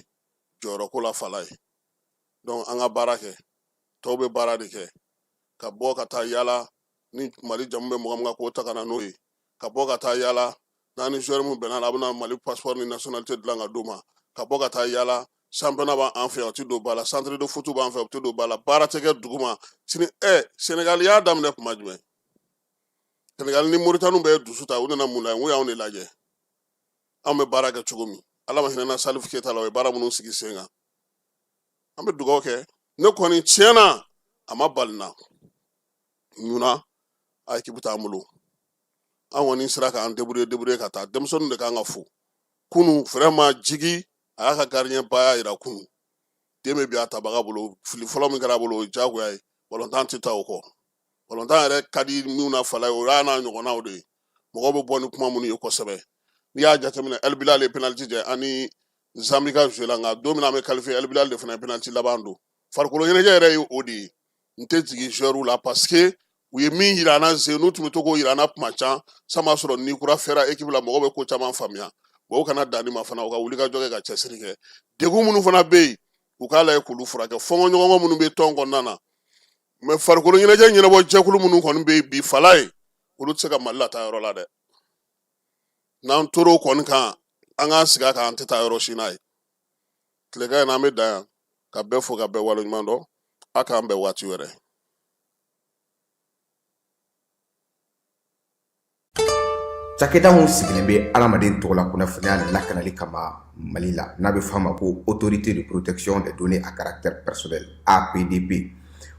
jɔyɔrɔko la, fala ye. Donc an ka baara kɛ, tɔw bɛ baara de kɛ, ka bɔ ka taa yala ni Mali jamu bɛ mɔgɔ min kan k'o ta ka na n'o ye, ka bɔ ka taa yala n'a ni joueur min bɛnna la, a bɛna Mali passeport ni nationalité dilan ka d'o ma, ka bɔ ka taa yala. Championnat b'an fɛ yan, o tɛ don ba la. Centre de foot b'an fɛ, o tɛ don ba la. Baara tɛ kɛ dugu ma sini. Sénégal y'a daminɛ kuma jumɛn? Sénégal ni Mauritanie bɛɛ ye dusu ta, u nana mun la? N ko y'anw de lajɛ, anw bɛ baara kɛ cogo min. Ala ma hinɛ na Salif Keita la, o ye baara minnu sigi sen kan. An bɛ dugawu kɛ. Ne kɔni, tiɲɛ na, a ma bali na ɲuna, a équipe t'an bolo. An kɔni sera k'an débrouiller ka taa. Denmisɛnninw de kan ka fo kunu, vraiment. Jigi a y'a ka gardien baya yira kunu. Den bɛ bi a tabaga bolo, fili fɔlɔ min kɛra a bolo, o ye diyagoya ye. Balontan tɛ taa o kɔ. Balontan yɛrɛ ka di minnu na, fala ye, o y'a n'a ɲɔgɔnnaw de ye. Mɔgɔw bɛ bɔ ni kuma minnu ye kosɛbɛ, n'i y'a jateminɛ, El Bilal ye penalty jɛ ani Zambie ka jouer la, nka don min na an bɛ qualifier, El Bilal de fana ye penalty laban don. Farikolo ɲɛnajɛ yɛrɛ ye o de ye. N tɛ jigin joueur la, parce que u ye min yira an na zen, n'u tun bɛ to k'o yira an na kuma caman, san b'a sɔrɔ ni kura fɛra équipe la, mɔgɔw bɛ ko caman faamuya. Bon, u kana dan nin ma fana, u ka wuli ka jɔ kɛ, ka cɛsiri kɛ. Degun minnu fana bɛ yen, u k'a lajɛ k'olu furakɛ. Fɔnkɔɲɔgɔnkɔ minnu bɛ tɔn kɔnɔna na, mais farikolo ɲɛnajɛ ɲɛnabɔ jɛkulu minnu kɔni bɛ yen bi, fala ye, olu tɛ se ka Mali lataa yɔrɔ la dɛ. N'an tor'o kɔni kan, an k'an sigi a kan, an tɛ taa yɔrɔ si n'a ye. Tilegan in na, an bɛ dan yan ka bɛɛ fo ka bɛɛ waleɲuman dɔn. A k'an bɛn waati wɛrɛ. Cakɛda min sigilen bɛ adamaden tɔgɔla kunnafoniya lakanali kama Mali la, n'a bɛ f'a ma ko Autorité de protection des données à caractère personnel, APDP,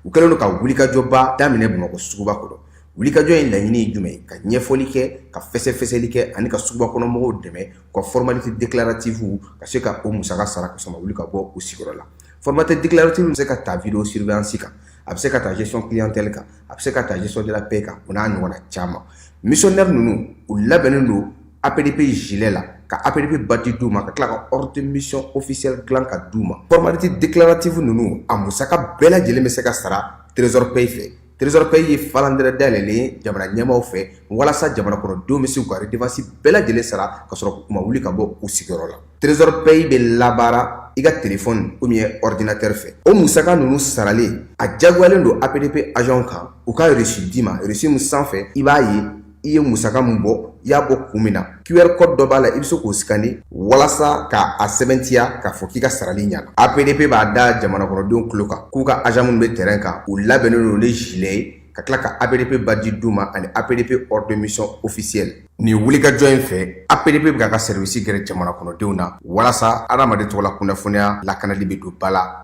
u kɛlen don ka wulikajɔba daminɛ Bamakɔ suguba kɔnɔ. Wulikajɔ in laɲini ye jumɛn ye? Ka ɲɛfɔli kɛ, ka fɛsɛfɛsɛli kɛ ani ka suguba kɔnɔ mɔgɔw dɛmɛ u ka formalité déclarative ka se ka o musaka sara ka sɔrɔ ma wuli ka bɔ u sigiyɔrɔ la. Formalité déclarative bɛ se ka ta vidéo surveillance kan, a bɛ se ka ta gestion clientèle kan, a bɛ se ka ta gestion de la paie kan, o n'a ɲɔgɔnna caman. Missionnaire ninnu, u labɛnnen don APDP gilet la, ka APDP badge d'u ma, ka tila ka ordre de mission officielle dilan ka d'u ma. Formalité déclarative ninnu, a musaka bɛɛ lajɛlen bɛ se ka sara Trésor Pay fɛ. Trésor Pay ye falandɛrɛ dayɛlɛlen ye jamana ɲɛmaaw fɛ walasa jamana kɔnɔdenw bɛ se k'u ka redevance bɛɛ lajɛlen sara ka sɔrɔ u ma wuli ka bɔ u sigiyɔrɔ la. Trésor Pay bɛ labaara i ka téléphone ou bien ordinateur fɛ. O musaka ninnu saralen, a jagoyalen don APDP agent kan u ka reçu d'i ma, reçu min sanfɛ i b'a ye i ye musaka min bɔ, i y'a bɔ kun min na. QR code dɔ b'a la, i bɛ se k'o scanner walasa ka a sɛbɛntiya k'a fɔ k'i ka sarali ɲana. APDP b'a da jamana kɔnɔdenw tulo kan k'u ka agent minnu bɛ terrain kan, u labɛnnen don ni gilet ye, ka tila ka APDP badge d'u ma ani APDP ordre de mission officiel. Nin wulikajɔ in fɛ, APDP bɛ k'a ka service gɛrɛ jamana kɔnɔdenw na walasa adamaden tɔgɔla kunnafoniya lakanali bɛ don ba la.